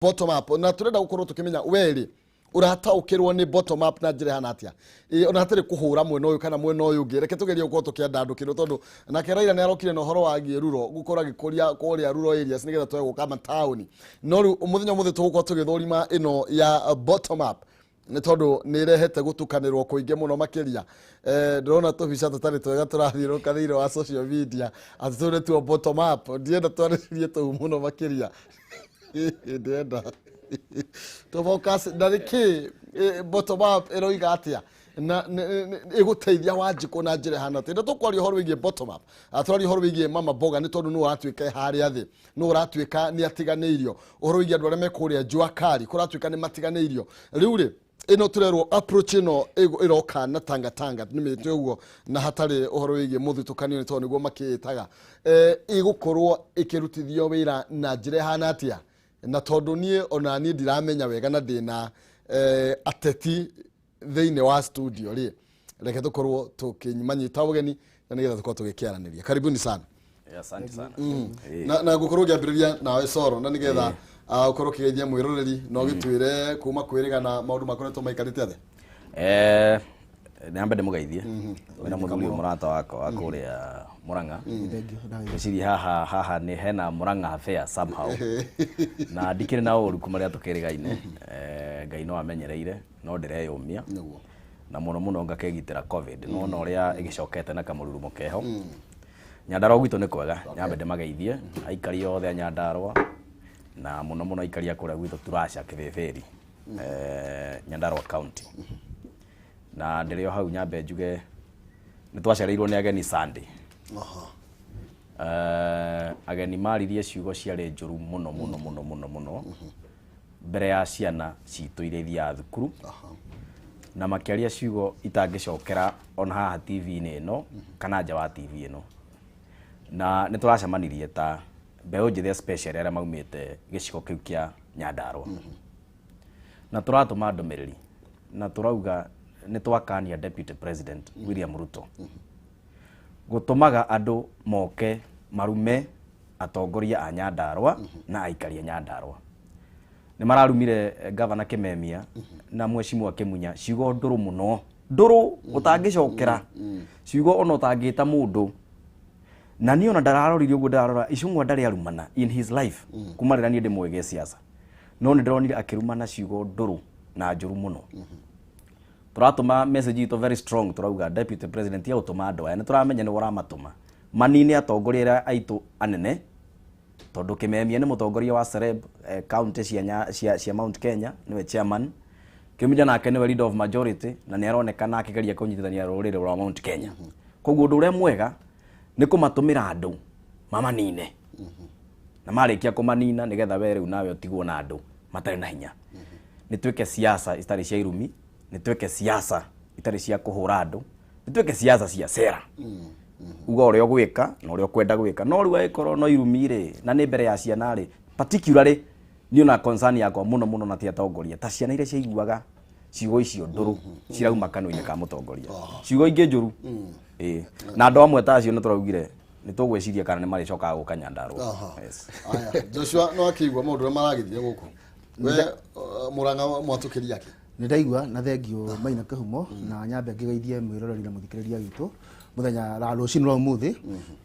Bottom up, na turenda gukorwo tukimenya weri urataukirwo ni bottom up na njira ihana atia. Ona hatarĩ kũhũra mwena ũyũ kana mwena ũyũ ũngĩ, reke tũgerie gũkorwo tũkĩandandũkĩrwo, tondũ nake Raila nĩ arokire na ũhoro wa gĩruro gũkorwo agĩkũria kũrĩa rural areas nĩgetha tũe gũka mataũni. No rĩu mũthenya ũmũthĩ tũgũkorwo tũgĩthũrima ĩno ya bottom up, nĩ tondũ nĩ ĩrehete gũtukanĩrwo kũingĩ mũno makĩria. Ndĩrona tũbica tũtarĩ twega tũrathiũrũrũka thĩinĩ wa social media atĩ tũu nĩtuo bottom up. Ndienda twarĩrĩrie tũu mũno makĩria, ndĩrenda tũ focus na nĩkĩ bottom up ĩroiga atĩa na ĩgũteithia Wanjikũ na njĩra ĩhana atĩa. Nĩ tũkwaria ũhoro wĩgiĩ bottom up. Tũraria ũhoro wĩgiĩ mama mboga, nĩ tondũ nĩ ũratuĩka harĩa thĩ, nĩ ũratuĩka nĩ atiganĩirio. Ũhoro wĩgiĩ andũ arĩa me kũrĩa jua kali, kũratuĩka nĩ matiganĩirio. Rĩu rĩ, ĩno tũrerwo approach ĩno ĩroka na tangatanga nĩ mĩtĩ ũguo, na hatarĩ ũhoro wĩgiĩ mũthutũkanio, nĩ tondũ nĩguo makĩĩtaga, ĩgũkorwo ĩkĩrutithio wĩra na njĩra ĩhana atĩa? Na tondũ niĩ ona niĩ ndiramenya wega na ndĩna ateti thĩinĩ wa studio rĩ, reke tũkorwo tũkĩmanyita ũgeni na nĩgetha tũkorwo tũgĩkĩaranĩria. Karibuni sana. Asante sana. Na ngũkorwo ngĩambĩrĩria nawe Soro, na nĩgetha ũkorwo ũkĩgeithia mwĩroreri na ũgĩtwĩre kuma kwĩrĩgana maũndũ makoretwo maikarĩte atĩa. Nyambe ndĩmũgeithie wĩna mũthuri ũyũ, mũrata wakwa wa kũrĩa Mũrang'a. Ngwĩciria haha nĩ hena Mũrang'a affair somehow, na ndikĩrĩ na ũru kuma rĩrĩa tũkĩrĩgaine. Ngai no amenyereire, no ndĩreyũmia na mũno mũno ngakĩgitĩra COVID, nĩwona ũrĩa ĩgĩcokete na kamũrurumo keho. Nyandarua gwitũ nĩ kwega. Nyambe ndĩmageithie aikari othe a Nyandarua, na mũno mũno aikari a kũrĩa gwitũ Turasha Kĩbĩbĩri, Nyandarua County. Na ndĩrĩ o hau, nyambe njuge nĩ twacereirwo nĩ ageni Sunday. Ageni maririe ciugo ciarĩ njũru mũno mũno mũno mũno mũno mbere ya ciana citũ iria ithiaga thukuru, na makĩaria ciugo itangĩcokera ona haha TV-inĩ ĩno kana nja wa TV ĩno. Na nĩ tũracemanirie ta mbeũ njĩthĩ, especially arĩa maumĩte gĩcigo kĩu kĩa Nyandarua, na tũratũma ndũmĩrĩri na tũrauga nĩ twakania Deputy President William Ruto gũtũmaga andũ moke marume atongoria a Nyandarua na aikari a Nyandarua. Nĩ mararumire Gavana Kimemia na Mheshimiwa Kimunya ciugo ndũrũ mũno, ndũrũ ũtangĩcokera, ciugo ona ũtangĩta mũndũ. Na niĩ ona ndararorire ũguo, ndarora Icũng'wa ndarĩ arumana in his life kuma rĩrĩa niĩ ndĩmũĩ gĩsiasa, no nĩ ndĩronire akĩrumana ciugo ndũrũ na njũru mũno. Tũratũma message itũ very strong, tũrauga Deputy President ya gũtũma andũ aya, nĩ tũramenya nĩ ũramatũma manine atongoria arĩa aitũ anene, tondũ Kimemia nĩ mũtongoria wa Celeb county cia Mount Kenya, nĩwe chairman. Kimunya nake nĩwe leader of majority, na nĩ aronekana akĩgeria kũnyitithania rũrĩrĩ rwa Mount Kenya. Koguo ũndũ ũrĩa mwega nĩ kũmatũmĩra andũ mamanine, na marĩkia kũmanina nĩgetha we rĩu nawe ũtigwo na andũ matarĩ na hinya. Nĩ twĩke siasa itarĩ cia irumi, nĩ twĩke siasa itarĩ cia kũhũra andũ, nĩ twĩke siasa cia sera, uga ũrĩa ũgwĩka na ũrĩa ũkwenda gwĩka. No rĩu angĩkorwo no irumi rĩ, na nĩ mbere ya ciana rĩ, particularly niĩ ona concern yakwa mũno mũno na ti atongoria, ta ciana iria ciaiguaga ciugo icio ndũrũ cirauma kanua-inĩ ka mũtongoria, ciugo ingĩ njũru. Ĩĩ, na andũ amwe ta acio nĩ tũraugire nĩ tũgwĩciria kana nĩ marĩcokaga gũka Nyandarua. Yes. Aya, Joshua, no akĩigua maũndũ ũrĩa maragĩthiĩ gũkũ, we Mũrang'a mwatũkĩria akĩ? Nĩ ndaigua na thengio Maina Kĩhumo, na nyambe ngĩgeithie mwĩroreri na mũthikĩrĩria witũ mũthenya ra rũcinĩ rwa ũmũthĩ.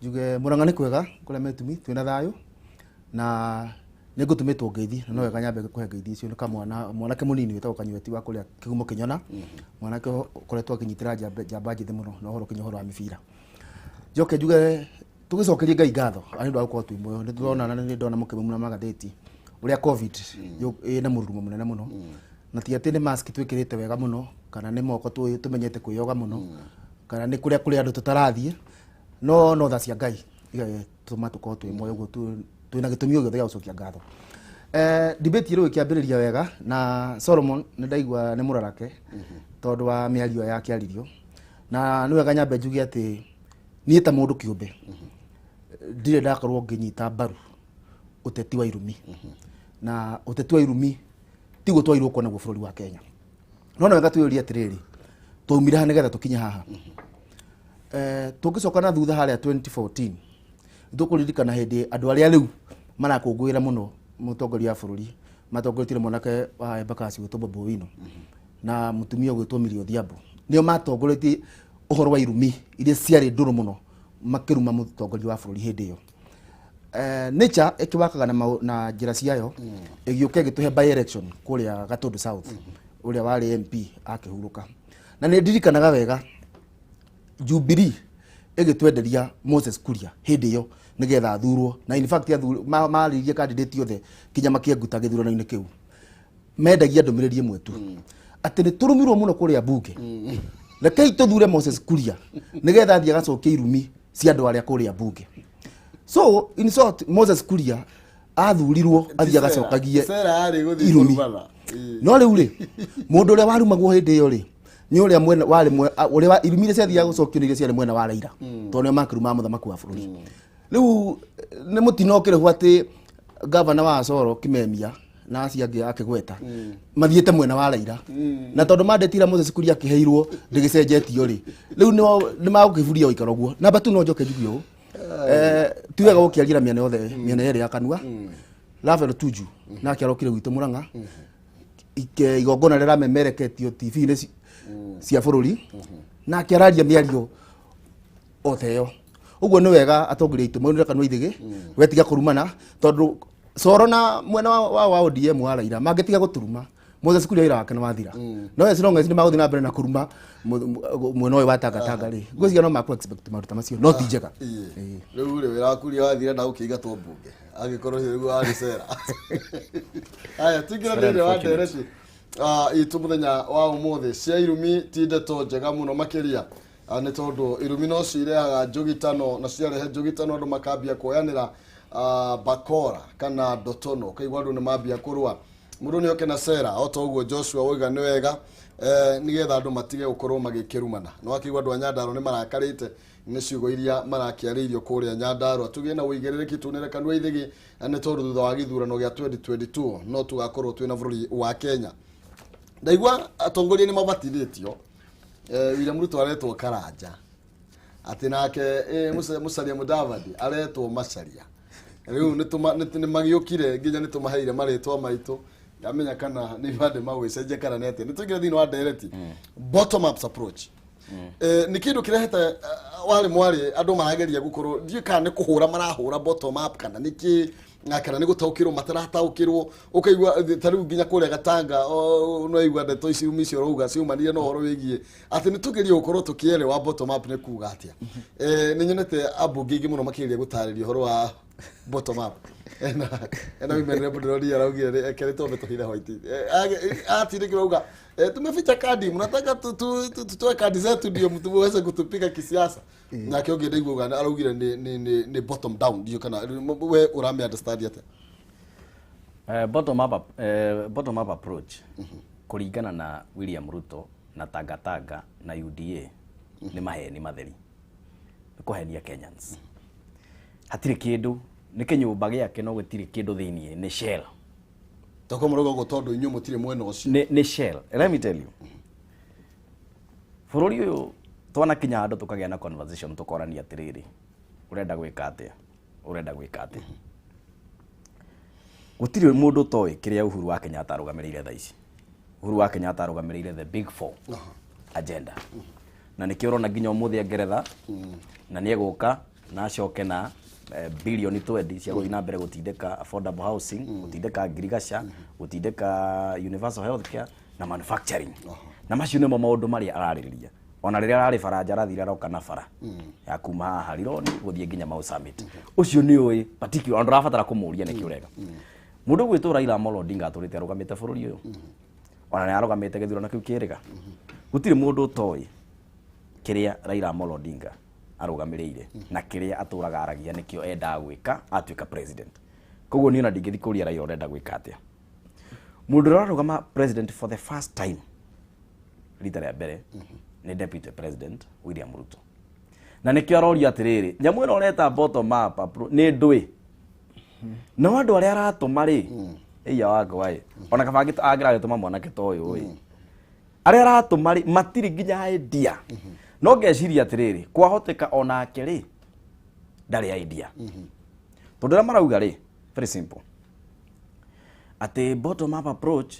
Njuge Mũrang'a nĩ kwega, kũrĩa metumi twĩna thayũ, na nĩ ngũtũmĩtwo ngeithi, na no wega nyambe kũhe ngeithi icio nĩ kamwana, mwanake mũnini wĩtagwo Kanyweti wa kũrĩa Kĩgumo Kĩnyona, mwanake ũkoretwo akĩnyitĩra njamba njĩthĩ mũno na ũhoro kinya ũhoro wa mĩbira. Njoke njuge tũgĩcokerie Ngai ngatho nĩ ũndũ wa gũkorwo twĩ muoyo. Nĩ tũrona na nĩ ndona mũkĩmuna magathĩti ũrĩa COVID ĩna mũrurumo mũnene mũno, na ti atĩ nĩ mask twĩkĩrĩte wega mũno, kana nĩ moko tũmenyete kwĩyoga mũno, kana nĩ kũrĩa kũrĩ andũ tũtarathiĩ, no tha cia Ngai igatũma tũkorwo twĩ muoyo ũguo twĩna gĩtũmi o gĩothe gĩa gũcokia ngatho. Debate ĩrĩ ĩkĩambĩrĩria wega na Solomon, nĩ ndaigua nĩ mũrarake tondũ wa mĩario yakĩaririo, na nĩ wega nyambe njuge atĩ niĩ ta mũndũ kĩũmbe ndirĩ ndakorwo ngĩnyita mbaru ũteti wa irumi, na ũteti wa irumi tiguo twagĩrĩirwo kuona guo bũrũri wa Kenya. No nĩ wega twĩyũrie atĩrĩrĩ, twaumire ha nĩgetha tũkinye haha? Tũngĩcoka na thutha harĩa 2014, tũkũririkana hĩndĩ andũ arĩa rĩu marakũngũĩra mũno mũtongoria wa bũrũri. Matongoretie mwanake wa Embakasi gwĩtwo Bobi Owino na mũtumia ũgwĩtwo Millie Odhiambo, nĩo matongoretie ũhoro wa irumi iria ciarĩ ndũrũ mũno makĩruma mũtongoria wa bũrũri hĩndĩ ĩyo. Nature ĩkĩwakaga na njĩra ciayo, ĩgĩũka ĩgĩtũhe by election kũrĩa Gatundu South, ũrĩa warĩ MP akĩhurũka. Na nĩ ndirikanaga wega Jubilee ĩgĩtwenderia Moses Kuria hĩndĩ ĩyo nĩgetha athurwo, na in fact marĩirie candidate othe kinya makĩenguta gĩthurano-inĩ kĩu. Mendagia ndũmĩrĩri ĩmwe tu, atĩ nĩ tũrũmirwo mũno kũrĩa bunge, rekei tũthure Moses Kuria nĩgetha athiĩ agacokie irumi cia andũ arĩa kũrĩa bunge. So in short, Moses Kuria athurirwo athiĩ agacokagie Sera yarĩ gũthiĩ irumi. kũrumana. Ĩĩ. No rĩu rĩ, mũndũ ũrĩa warumagwo hĩndĩ ĩyo rĩ, nĩ ũrĩa mwena warĩ ũrĩa irumi iria ciathiaga gũcokio nĩ iria ciarĩ mwena wa Raila, tondũ nĩo makĩrumaga mũthamaki wa bũrũri. Rĩu nĩ mũtino ũkĩrĩhwo atĩ gavana wa Osoro Kimemia na acio angĩ akĩgweta mathiĩte mwena wa Raila, na tondũ mandate ira Moses Kuria akĩheirwo ndĩgĩcenjetio rĩ, rĩu nĩ magũkĩburia gũikara ũguo. Namba tu no njoke njuge ũũ, ti wega gũkĩaria na mĩena yothe, mĩena yerĩ ya kanua. Rafael Tuju nake arokire gwitũ Murang'a, igongona rĩrĩa ramemereketio TV-inĩ cia bũrũri, nake araria mĩario o ta ĩyo. Ũguo nĩ wega atongoria aitũ maunĩre kanua ithĩgĩ, wetiga kũrumana, tondũ Coro na mwena wa ODM wa Raila mangĩtiga gũturuma Moses Kuria, wĩra wake nĩ wathira. No as long as nĩ magũthiĩ na mbere na kũruma mwena ũyũ wa Tangatanga rĩ, ngwĩciria no makũ expect maũndũ ta macio, no ti njega. Ĩĩ. Rĩu rĩ, wĩra waku ũrĩa wathira ndagũkĩingatwo mbunge angĩkorwo ũcio nĩguo warĩ cera. Aya, tuingĩre Very thĩinĩ wa unfortunate. ndereti itũ mũthenya wa ũmũthĩ cia irumi. Ti ndeto njega mũno makĩria. Nĩ tondũ irumi no cirehaga njũgitano, na ciarehe njũgitano andũ makambia kuoyanĩra bakora kana ndotono, ũkaigua andũ nĩ mambia kũrũa. Mũndũ nĩ oke na cera o ta ũguo Joshua oiga nĩ wega, nĩgetha andũ matige gũkorwo magĩkĩrumana. Nĩ wakĩigua andũ a Nyandarua nĩ marakarĩte nĩ ciugo iria marakĩarĩirio kũrĩa Nyandarua. Tũgĩe na ũigĩrĩrĩki, tunĩre kanua ithĩgĩ, na nĩ tondũ thutha wa gĩthurano gĩa 2022 no tũgakorwo twĩna bũrũri wa Kenya. Ndaigua atongoria nĩ mabatithĩtio. William Ruto aretwo Karanja, atĩ nake Musalia Mudavadi aretwo Macharia. Rĩu nĩ magĩũkire nginya nĩ tũmaheire marĩtwa maitũ. Ndamenya kana nĩ ibandĩ magwĩcenjia kana nĩ atĩa. Nĩ tũingĩre thĩinĩ wa ndereti. Bottom up approach nĩ kĩndũ kĩrehete warĩ mwarĩ andũ marageria gũkorwo, ndiũĩ kana nĩ kũhũra marahũra bottom up kana nĩ kĩ, na kana nĩ gũtaũkĩrwo matarataũkĩrwo. Ũkaigua ta rĩu nginya kũrĩa Gatanga no igua ndeto ici icio ũrauga ciumanire na ũhoro wĩgiĩ atĩ nĩ tũgerie gũkorwo tũkĩelewa bottom up nĩ kuga atĩa. Nĩ nyonete ambunge aingĩ mũno makĩgeria gũtarĩria ũhoro wa bottom up. Ena women rep ndĩronire araugire ekere tombe tũhithe white atindĩkĩrwo auga, "Tumeficha kadi, mnataka tutoe kadi zetu ndio mtuweze kutupika kisiasa." Nake ũngĩ ndaigua araugire nĩ bottom down. Ndiũ kana we ũrame understand atĩa. Bottom up approach kũringana na William Ruto na Tangatanga na UDA nĩ maheni matheri, nĩ kũhenia Kenyans. Hatirĩ kĩndũ, nĩ kĩnyũmba gĩake no gũtirĩ kĩndũ thĩiniĩ, nĩ shell. Toko mũrauga ũguo tondũ inyuĩ mũtirĩ mwena ũcio. Nĩ shell. Let me tell you, bũrũri ũyũ twanakinya handũ tũkagĩa na conversation, tũkorania atĩrĩrĩ, ũrenda gwĩka atĩa, ũrenda gwĩka atĩa? Gũtirĩ mũndũ ũtoĩ kĩrĩa Uhuru wa Kenyatta arũgamĩrĩire thaa ici. Uhuru wa Kenyatta arũgamĩrĩire the Big Four agenda, na nĩkĩo ũrona nginya ũmũthĩ ngeretha na nĩ egũka na acoke na bilioni 20 cia gũthiĩ na mbere gũtindĩka affordable housing, gũtindĩka ngirigaca, gũtindĩka universal health care na manufacturing, na macio nĩmo maũndũ marĩa ararĩrĩria. Ona rĩrĩa ararĩ baranja arathire aroka na bara ya kuma haha Rironi gũthiĩ nginya Mau Summit. Ũcio nĩ ũĩ particular, ona ndũrabatara kũmũria nĩkĩ ũreka. Mũndũ ũgwĩtwo Raila Amolo Odinga atũrĩte arũgamĩte bũrũri ũyũ, ona nĩ arũgamĩte gĩthurano kĩu kĩrĩga. Gũtirĩ mũndũ ũtoĩ kĩrĩa Raila Amolo Odinga arũgamĩrĩire na kĩrĩa atũraga aragia nĩkĩo endaga gwĩka atuĩka president. Koguo niĩ ona ndingĩthiĩ kũria Raila ũrenda gwĩka atĩa. Mũndũ ũrĩa ũrarũgama president for the first time, rita rĩa mbere, nĩ Deputy President William Ruto, na nĩkĩo aroria atĩrĩrĩ, nyamũ ĩno ũreta bottom up nĩ ndũĩ no andũ arĩa aratũma rĩ, ĩia wakwa ĩ, ona kaba angĩragĩtũma mwanake ta ũyũ ĩ, arĩa aratũma rĩ matirĩ nginya idea. No ngeciria atĩrĩrĩ, kwahoteka onake rĩ ndarĩ idea, tondũ ũrĩa marauga rĩ, very simple. Atĩ bottom up approach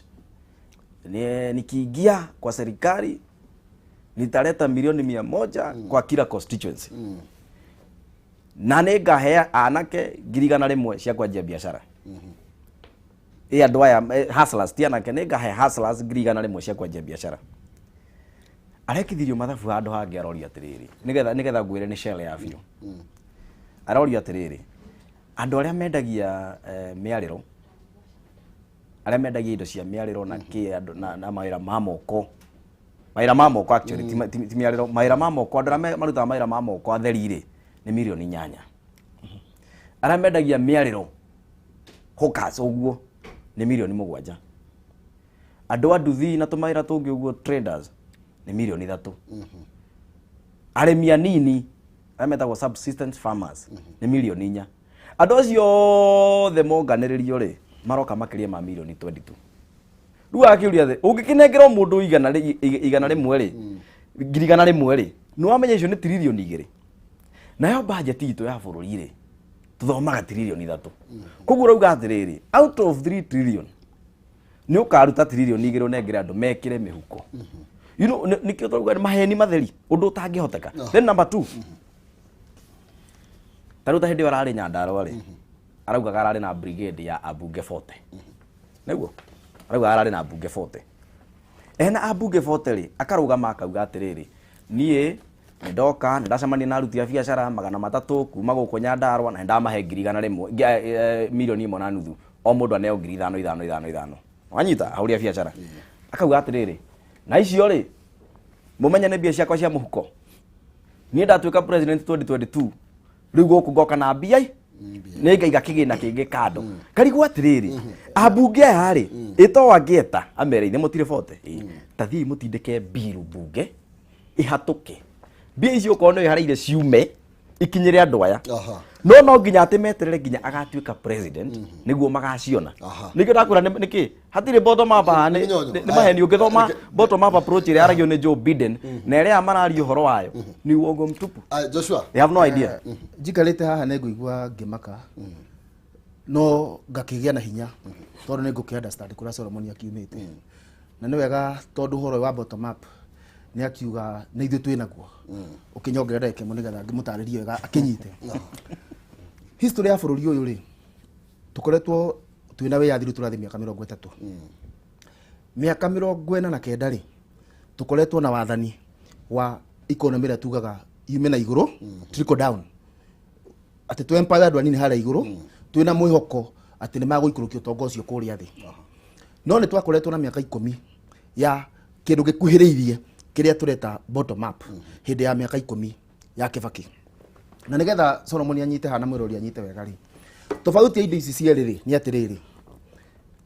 nikiingia kwa serikali nitaleta milioni 100 kwa kila constituency na nĩ ngahe anake 100,000 cia kwanjia biacara. Ĩ andũ aya hustlers, ti anake, nĩ ngahe hustlers 100,000 cia kwanjia biacara. Arekithirio mathabu handũ hangĩ, aroria atĩrĩrĩ, nĩgetha ngwĩre nĩ shell ya biũ. Aroria atĩrĩrĩ, andũ arĩa mendagia mĩarĩro, arĩa mendagia indo cia mĩarĩro na kĩ andũ na mawĩra ma moko, mawĩra ma moko actually, ti mĩarĩro, mawĩra ma moko, andũ arĩa marutaga mawĩra ma moko atheri rĩ, nĩ mirioni 8. Arĩa mendagia mĩarĩro, hawkers ũguo, nĩ mirioni 7. Andũ a nduthi na tũmawĩra tũngĩ ũguo, traders, nĩ mirioni 3. Arĩmi anini arĩa metagwo subsistence farmers nĩ mirioni 4. Andũ acio othe monganĩrĩrio rĩ, maroka makĩria ma mirioni 22. Rĩu akĩũria thĩ, ũngĩkĩnengera o mũndũ 100 rĩ, 100,000 rĩ, nĩ wamenya icio nĩ tiririoni 2. Nayo budget itũ ya bũrũri rĩ, tũthomaga tiririoni 3. Koguo ũrauga atĩrĩrĩ, out of 3 trillion nĩ ũkaruta tiririoni 2 ũnengere andũ mekĩre mĩhuko. Nĩkĩo tũrauga nĩ maheni matheri, ũndũ ũtangĩhoteka. Then number two, ta rĩu ta hĩndĩ ĩyo ararĩ Nyandarua rĩ, araugaga ararĩ na brigade ya ambunge 40. Nĩguo araugaga ararĩ na ambunge 40. Ena ambunge 40 rĩ, akarũgama akauga atĩrĩrĩ, niĩ nĩ ndoka nĩ ndacemania na aruti a biacara 300 kuma gũkũ Nyandarua na nĩ ndamahe 100,000, 1.5 million, o mũndũ aneo ngiri ithano ithano ithano ithano. Wanyita ahũri a biacara. Akauga atĩrĩrĩ, na icio rĩ, mũmenye nĩ mbia ciakwa cia mũhuko. Niĩ ndatuĩka president 2022, rĩu gũkũ ngoka na mbia nĩ ngaiga kĩgĩna kĩngĩ kando. Karigwo atĩrĩrĩ, ambunge aya rĩ, ĩto angĩeta amere ithe mũtirĩ 40. Ta thiĩi mũtindĩke biru bunge ĩhatũke, mbia icio okorwo nĩ ĩharĩire ciume ikinyĩre andũ aya. No no nginya atĩ meterere nginya agatuĩka president nĩguo magaciona. Nĩkĩo ndakwĩra nĩkĩ hatirĩ bottom up haha. Nĩ mĩnyonyo. Nĩ maheni. Ũngĩthoma bottom up approach ĩrĩa yaragio nĩ Joe Biden na ĩrĩa mararia ũhoro wayo, ni uongo mtupu. Aya, Joshua. They have no idea. Njikarĩte haha nĩ ngũigua ngĩmaka, no ngakĩgĩa na hinya tondũ nĩ ngũkĩ understand kũrĩa Solomon akiumĩte, na nĩ wega tondũ ũhoro ũyũ wa bottom up nĩ akiuga nĩ ithuĩ twĩ naguo. Ũkĩnyongerera ndagĩka ĩmwe nĩgetha ngĩmũtarĩrie wega akĩnyite history ya bũrũri ũyũ rĩ. Tũkoretwo twĩna wĩyathi rĩu tũrathiĩ mĩaka 30. Mĩaka 49 rĩ, tũkoretwo na wathani wa economy ĩrĩa tugaga yume na igũrũ, trickle down, atĩ tũ empower andũ anini harĩa igũrũ, twĩna mwĩhoko atĩ nĩ magũikũrũkia ũtonga ũcio kũrĩa thĩ. No nĩ twakoretwo na mĩaka 10 ya kĩndũ gĩkuhĩrĩirie kĩrĩa tũreta bottom up, hĩndĩ ya mĩaka 10 ya Kĩbakĩ. Na nĩgetha Solomon anyite hana mwĩrori anyite wega rĩ, tofauti ya indo ici cierĩ rĩ, nĩ atĩrĩrĩ,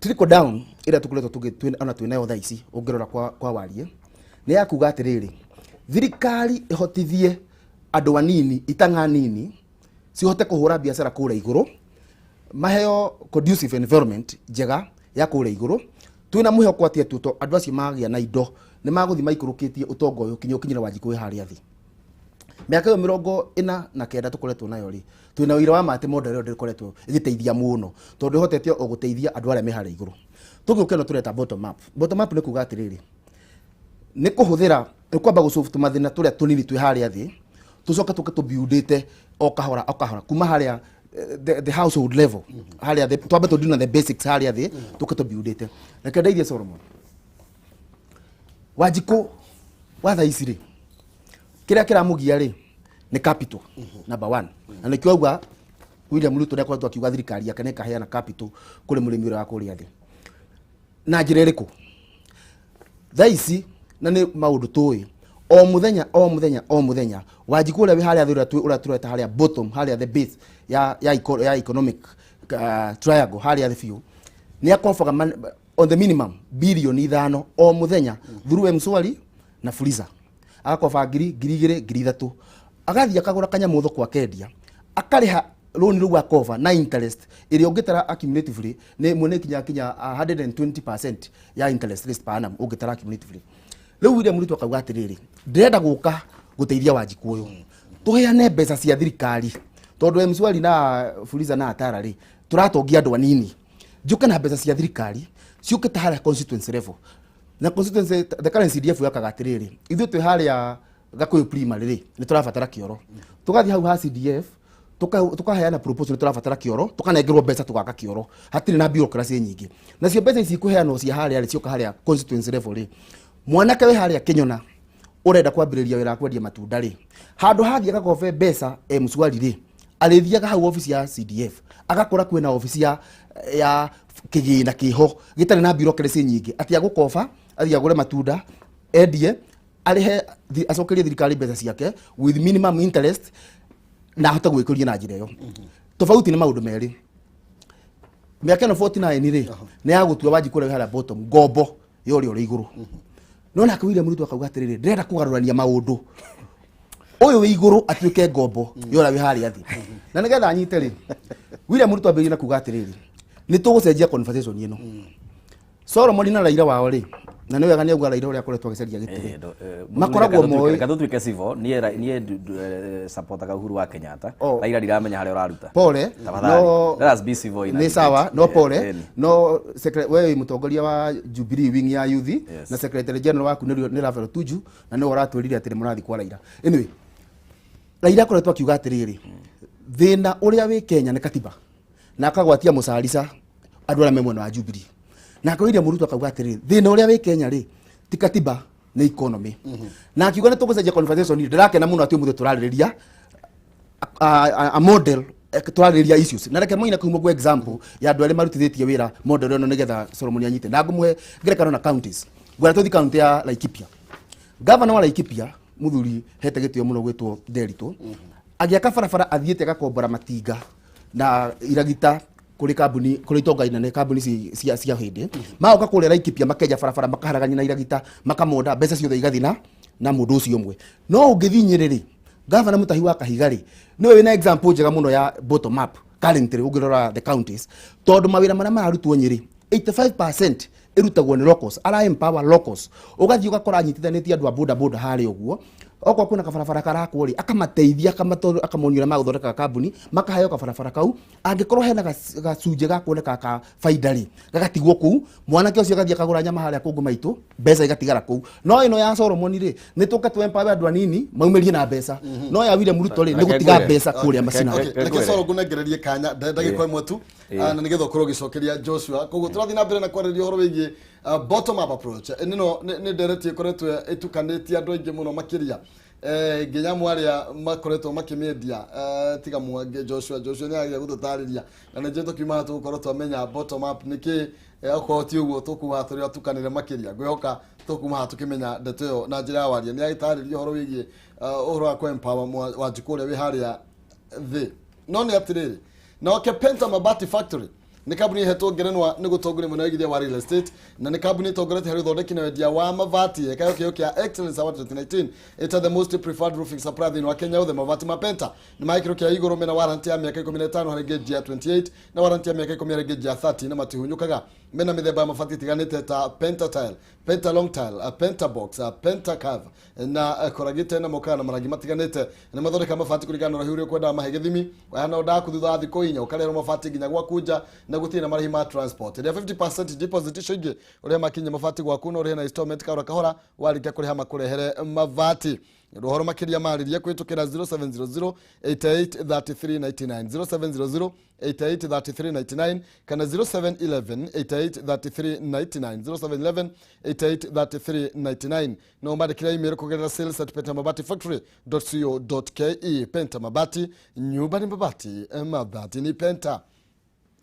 trickle down ĩrĩa tũkoretwo ona twĩnayo thaa ici, ũngĩrora kwa warie, nĩ ya kuga atĩrĩrĩ, thirikari ĩhotithie andũ anini, itang'a nini cihote kũhũra biacara kũrĩa igũrũ, maheo conducive environment njega ya kũrĩa igũrũ, twĩna mwĩhoko atĩ atuto andũ acio magĩa na indo nĩ magũthiĩ maikũrũkĩtie ũtonga ũyũ kinya ũkinyĩre Wanjikũ wĩ harĩa thĩ. Mĩaka ĩyo 49 tũkoretwo nayo rĩ, twĩna ũira wa ma atĩ model ĩyo ndĩkoretwo ĩgĩteithia mũno, tondũ ĩhotete o gũteithia andũ arĩa me harĩa igũrũ. Tũgĩũka ĩno tũreta bottom up. Bottom up nĩ kuga atĩrĩrĩ, nĩ kũhũthĩra, nĩ kwamba gũsolve tũmathĩna tũrĩa tũnini twĩ harĩa thĩ, tũcoke tũke tũbiundĩte o kahora o kahora kuma harĩa the household level harĩa thĩ. Twambe tũdeal na the basics harĩa thĩ, tũke tũbiundĩte. Reke ndeithie Solomon. Wanjikũ wa thaa ici rĩ, kĩrĩa kĩramũgia rĩ, nĩ capital number one, na nĩkĩo auga William Ruto nĩ akoretwo akiuga thirikari yake nĩ ĩkaheana capital kũrĩ mũrĩmi ũrĩa wa kũrĩa thĩ. Na njĩra ĩrĩkũ? Thaa ici na nĩ maũndũ tũĩ, o mũthenya o mũthenya o mũthenya, Wanjikũ ũrĩa wĩ harĩa thĩ, ũrĩa tũreta harĩa bottom, harĩa the base ya economic triangle harĩa thĩ biũ, nĩ akobaga on the minimum 5 bilioni o mũthenya through M-Shwari na Fuliza. Agakoba ngiri, 2,000, 3,000, agathiĩ akagũra kanyamũ thoko, akendia, akarĩha rũni rũu akoba na interest ĩrĩa ũngĩtara accumulatively nĩ mwene kinya kinya 120% ya interest rate per annum ũngĩtara accumulatively. Rĩu William Ruto akauga atĩrĩrĩ, ndĩrenda gũka gũteithia Wanjikũ ũyũ, tũheane mbeca cia thirikari, tondũ M-Shwari na Fuliza na Atara rĩ, tũratongia andũ anini. Njũke na mbeca cia thirikari ciũkĩte harĩa constituency level. Na constituency, the current CDF yakaga atĩrĩrĩ, ithuĩ twĩ harĩa Gakũyũ primary rĩ, nĩ tũrabatara kĩoro. Tũgathiĩ hau ha CDF, tukaheana proposal, nĩ tũrabatara kĩoro, tũkanengerwo mbeca tũgaka kĩoro, hatirĩ na bureaucracy nyingĩ. Nacio mbeca ici ikũheanwo cia harĩa rĩ, cioka harĩa constituency level rĩ, mwanake wĩ harĩa Kĩnyona ũrenda kwambĩrĩria wĩra wa kwendia matunda rĩ, handũ hathiĩ agakombe mbeca M-Shwari rĩ, arĩthiaga hau obici ya CDF, agakora kwĩna obici ya kĩgĩna kĩho gĩtarĩ na bureaucracy nyingĩ, atĩ agũkoba athiĩ agũre matunda, endie, arĩhe, acokerie thirikari mbeca ciake with minimum interest, na ahote gwĩkũria na njĩra ĩyo. Tofauti nĩ maũndũ merĩ. Mĩaka ĩno 49 rĩ, nĩ ya gũtua Wanjikũ ũrĩa wĩ harĩa bottom ngombo ya ũrĩa ũrĩ igũrũ. No nake William Ruto akauga atĩrĩrĩ, ndĩrenda kũgarũrania maũndũ, ũyũ wĩ igũrũ atuĩke ngombo ya ũrĩa wĩ harĩa thĩ. Na nĩgetha anyite rĩ, William Ruto ambĩrĩrie na kuga atĩrĩrĩ, nĩ tũgũcenjia conversation ĩno. Solomon na Raila wao rĩ, na nĩ wega nĩ auga Raila ũrĩa akoretwo agĩcaria gĩtĩ rĩ, makoragwo moĩ. Reke tũtuĩke civil. Niĩ supportaga Uhuru wa Kenyatta. Oh. Raila ndiramenya harĩa ũraruta. Pole. Tafadhali. No. Let us be civil in Nĩ our sawa. debate. No, pole. No we wĩ mũtongoria wa Jubilee wing ya youth na secretary general waku nĩ Rafael Tuju, na nĩwe ũratwĩrire atĩ nĩ mũrathiĩ kwa Raila. Anyway, Raila akoretwo akiuga atĩrĩrĩ, thĩna ũrĩa wĩ Kenya nĩ katiba, na akagwatia mũcarica andũ arĩa me mwena wa Jubilee. Nake William Ruto akauga atĩrĩrĩ, thĩna ũrĩa wĩ Kenya rĩ, ti katiba, nĩ economy. Na akiuga nĩ tũgũcenjia conversation. Ndĩrakena mũno atĩ ũmũthĩ tũrarĩrĩria a model, tũrarĩrĩria issues. Na reke moina kuuma kwa example ya andũ arĩa marutithĩtie wĩra model ĩno, nĩgetha Solomon anyite. Na ngũmũhe ngerekano na counties. Ngwenda tũthi county ya Laikipia. Governor wa Laikipia, mũthuri hete gĩtĩo mũno gwĩtwo Nderitu, agĩaka barabara athiĩte agakombora matinga na iragita kũrĩ kambuni, kũrĩ itonga inene, kambuni cia hĩndĩ magoka kũrĩa Laikipia, makenja barabara, makaharagania na iragita, makamonda mbeca ciothe igathiĩ na mũndũ ũcio ũmwe. No ũngĩthiĩ Nyĩrĩ rĩ, gavana Mutahi wa Kahiga rĩ, nĩwe wĩna example njega mũno ya bottom up currently ũngĩrora the counties, tondũ mawĩra marĩa mararutwo Nyĩrĩ, 85% ĩrutagwo nĩ locals, ara empower locals. Ũgathiĩ ũgakora anyitithanĩtie andũ a boda boda harĩa ũguo, okorwo kwĩna kabarabara karakwo rĩ, akamateithia, akamonia ũrĩa magũthondeka kambuni, makaheo kabarabara kau. Angĩkorwo hena gacunjĩ ga kuoneka ka baida rĩ, gagatigwo kũu, mwanake ũcio agathiĩ akagũra nyama harĩa kũngũ maitũ, mbeca igatigara kũu. No ĩno ya Solomon rĩ, nĩ tũke tũ empower andũ anini maumĩrie na mbeca. No ya William Ruto rĩ, nĩ Reke gũtiga ngwĩre. mbeca kũrĩa macinani. Okay, reke Ngwĩre. Solo ngũnengererie kanya ndagĩka ĩmwe tu. Na nĩgetha ũkorwo ũgĩcokeria Joshua. Koguo tũrathiĩ na mbere na kwarĩrĩria ũhoro wĩgiĩ bottom up approach. Nĩno nĩ ndereti ĩkoretwo ĩtukanĩtie andũ aingĩ mũno makĩria, nginya mwarĩa makoretwo makĩmĩendia, tiga mwange Joshua. Joshua nĩ agĩa gũtũtarĩria, na nĩ njũĩ tũkiuma haha tũgũkorwo twamenya bottom up nĩ kĩ. Okorwo ti ũguo, tũkuma haha tũrĩ atukanĩre makĩria. Ngwĩhoka tũkuma haha tũkĩmenya ndeto ĩyo na njĩra ya waria. Nĩ agĩtarĩria ũhoro wĩgiĩ ũhoro wa kũ-empower Wanjikũ ũrĩa wĩ harĩa thĩ. No nĩ atĩrĩrĩ, nake Penta Mabati Factory nĩ kambuni ĩhetwo ngerenwa nĩ gũtongoria mwena wa ũigithia wa real estate, na nĩ kambuni ĩtongoretie harĩ ũthondeki na wendia wa mabati, ĩkayo kĩheo kĩa Excellence Award 2019 ĩta the most preferred roofing supplier thĩinĩ wa Kenya yothe. Mabati ma Penta nĩ ma gĩkĩro kĩa igũrũ, mena warranty ya mĩaka 15 harĩ gauge ya 28 na warranty ya mĩaka 10 harĩ gauge ya 30, na matihunyũkaga. Mena mĩthemba ya mabati ĩtiganĩte ta Penta Tile, Penta Long Tile, Penta Box, Penta Curve na corrugated, na mokaga na marangi matiganĩte. Nĩ mathondeka mabati kũringana na ũraihu ũrĩa ũkwenda mahe gĩthimi. Waheana order yaku, thutha wa thikũ 4 ũkarehwo mabati nginya gwaku nja, na gũtirĩ na marĩhi ma transport. Ĩrĩa 50% deposit, icio ingĩ ũrĩa makinya mabati gwaku no ũrĩhe na installment kahora kahora, warĩkia kũrĩha makũrehere mabati. Ũhoro makĩria marĩrie kũhĩtũkĩra 0700 88 33 99, 0700 88 33 99 kana 0711 88 33 99, 0711 88 33 99. No mandĩkĩra email kũgerera sales@pentamabatifactory.co.ke. Penta Mabati, nyumba ni mabati, mabati ni Penta.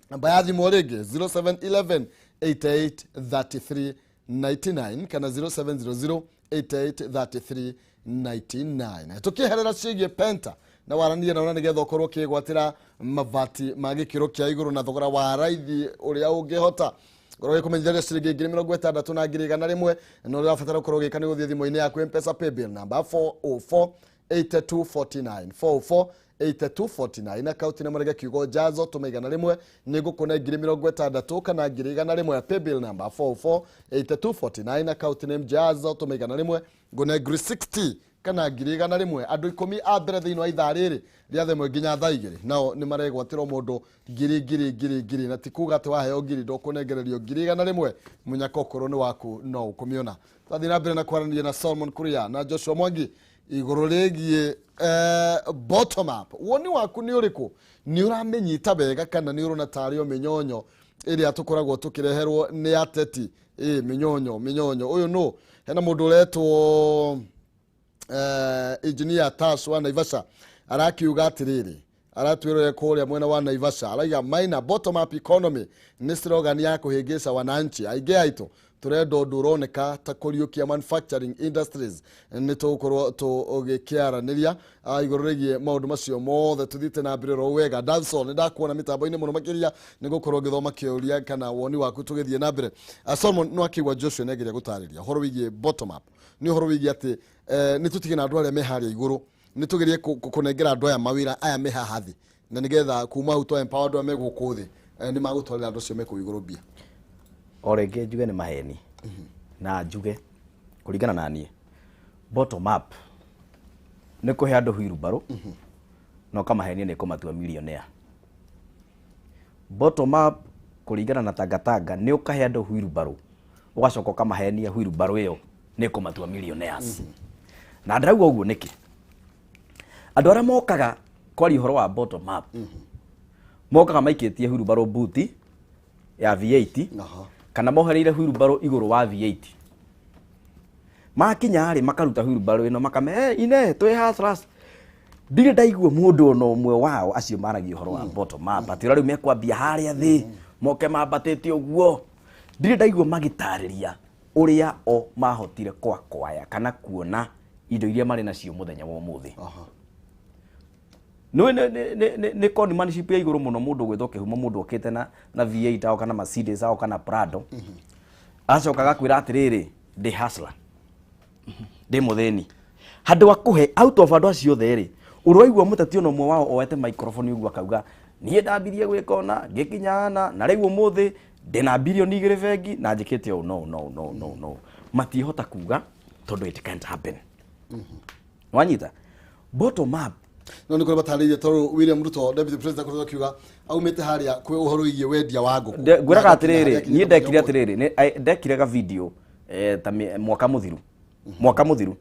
Namba ya thimũ rĩngĩ 0711 88 33 99 kana 0700 88 33 99. Tũkĩherera ciĩgiĩ Penta na waranie na nĩgetha ũkorwo ũkĩgwatĩra mabati ma gĩkĩro kĩa igũrũ na thogora wa raithi ũrĩa ũngĩhota ngorwo gĩkũmenyitharia ciringi 60,000 na 100,000. Na ũrĩa ũrabatara ũkorwo ũgĩka nĩ gũthiĩ thimũ-inĩ yaku M-Pesa paybill namba 404 8249, 404 8249, akaunti na marege kiugo jazo, tũma 100, nĩ ngũkũne 60,000 kana 100,000. Paybill number 404 8249, account name jazo, tũma 100, ngũne 60,000 Kana 100,000. Andũ 10 a mbere thĩinĩ wa ithaa rĩrĩ rĩa 1:00 nginya 2:00 nao nĩ maregwatĩrwo mũndũ ngiri ngiri ngiri ngiri, na ti kuga atĩ waheo ngiri ndũkũnengererio 100,000. Mũnyaka okorwo nĩ waku no ũkũmĩona. Twathiĩ na mbere na kwaranĩria na Solomon Kuria na Joshua Mwangi igũrũ rĩgiĩ bottom up. Woni waku nĩ ũrĩkũ? Nĩ ũramĩnyita wega kana nĩ ũrona tarĩ o mĩnyonyo ĩrĩa tũkoragwo tũkĩreherwo nĩ ateti? Ĩ mĩnyonyo mĩnyonyo. Ũyũ nũ? Hena mũndũ ũretwo Engineer Tash wa Naivasha, arakiuga atĩrĩrĩ, aratwĩrore kũrĩa mwena wa Naivasha, araiga, "Maina, bottom up economy nĩ slogan ya kũhĩngĩca wananchi. Aingĩ aitũ tũrenda ũndũ ũroneka ta kũriũkia manufacturing industries." Nĩ tũgũkorwo tũgĩkĩaranĩria igũrũ rĩgiĩ maũndũ macio mothe tũthiĩte na mbere ro wega. Danson, nĩ ndakuona mĩtambo-inĩ mũno makĩria, nĩ gũkorwo ngĩthoma kĩũria kana woni waku tũgĩthiĩ na mbere. Solomon, no akĩigua Joshua nĩageria gũtarĩria ũhoro wĩgiĩ bottom up, nĩ ũhoro wĩgiĩ atĩ nĩ tũtige na andũ arĩa me harĩa igũrũ, nĩ tũgerie kũnengera andũ aya mawĩra aya me haha thĩ, na nĩgetha kuma hau twa empower andũ aya me gũkũ thĩ, nĩ magũtwarĩra andũ acio me kũu igũrũ mbia. O rĩngĩ njuge nĩ maheni, na njuge kũringana na niĩ bottom up nĩ kũhe andũ wheelbarrow na ũkamahenia nĩ kũmatua millionaire. Bottom up kũringana na tangatanga nĩ ũkahe andũ wheelbarrow, ũgacoka ũkamahenia wheelbarrow ĩyo nĩ kũmatua millionaires. Na ndĩrauga ũguo nĩkĩ? Andũ arĩa mokaga kwaria ũhoro wa bottom up mokaga maikĩtie wheelbarrow buti ya V8 kana mohereire wheelbarrow igũrũ wa V8. Makinya rĩ, makaruta wheelbarrow ĩno, makame, "Hey, ine twĩ hustlers." Ndirĩ ndaigua mũndũ ona ũmwe wao acio maragia ũhoro wa bottom up atĩ ũrĩa rĩu mekwambia harĩa thĩ moke mambatĩte ũguo. Ndirĩ ndaigua magĩtarĩria ũrĩa o mahotire kwakwaya kana kuona indo iria marĩ nacio mũthenya wa ũmũthĩ. Nĩ nĩ nĩ nĩ nĩ conmanship ya igũrũ mũno. Mũndũ gwĩtwo kĩhumo, mũndũ okĩte na V8 ao kana Mercedes ao kana Prado, acoka agakwĩra atĩrĩrĩ, "Ndĩ hustler, ndĩ mũthĩni." Handũ wa kũhe out of andũ acio othe rĩ, ũraigua mũteti ona ũmwe wao oete microphone ũguo akauga, "Niĩ ndambirie gwĩka ũna, ngĩkinya ana, na rĩu ũmũthĩ ndĩna 2 birioni bengi na njĩkĩte ũũ"? No, no, no, no, no, matiĩhota kuga tondũ it can't happen. Wanyita bottom up? No nĩ kũrĩ matarĩirie, tondũ William Ruto, deputy president, akoretwo akiuga aumĩte harĩa kwĩ ũhoro wĩgiĩ wendia wa ngũkũ. Ngwĩraga Na agakinya atĩrĩrĩ, harĩa niĩ akinyĩte ndekire mũthenya ũmũthĩ. Atĩrĩrĩ, ndekire ga video ta mwaka mũthiru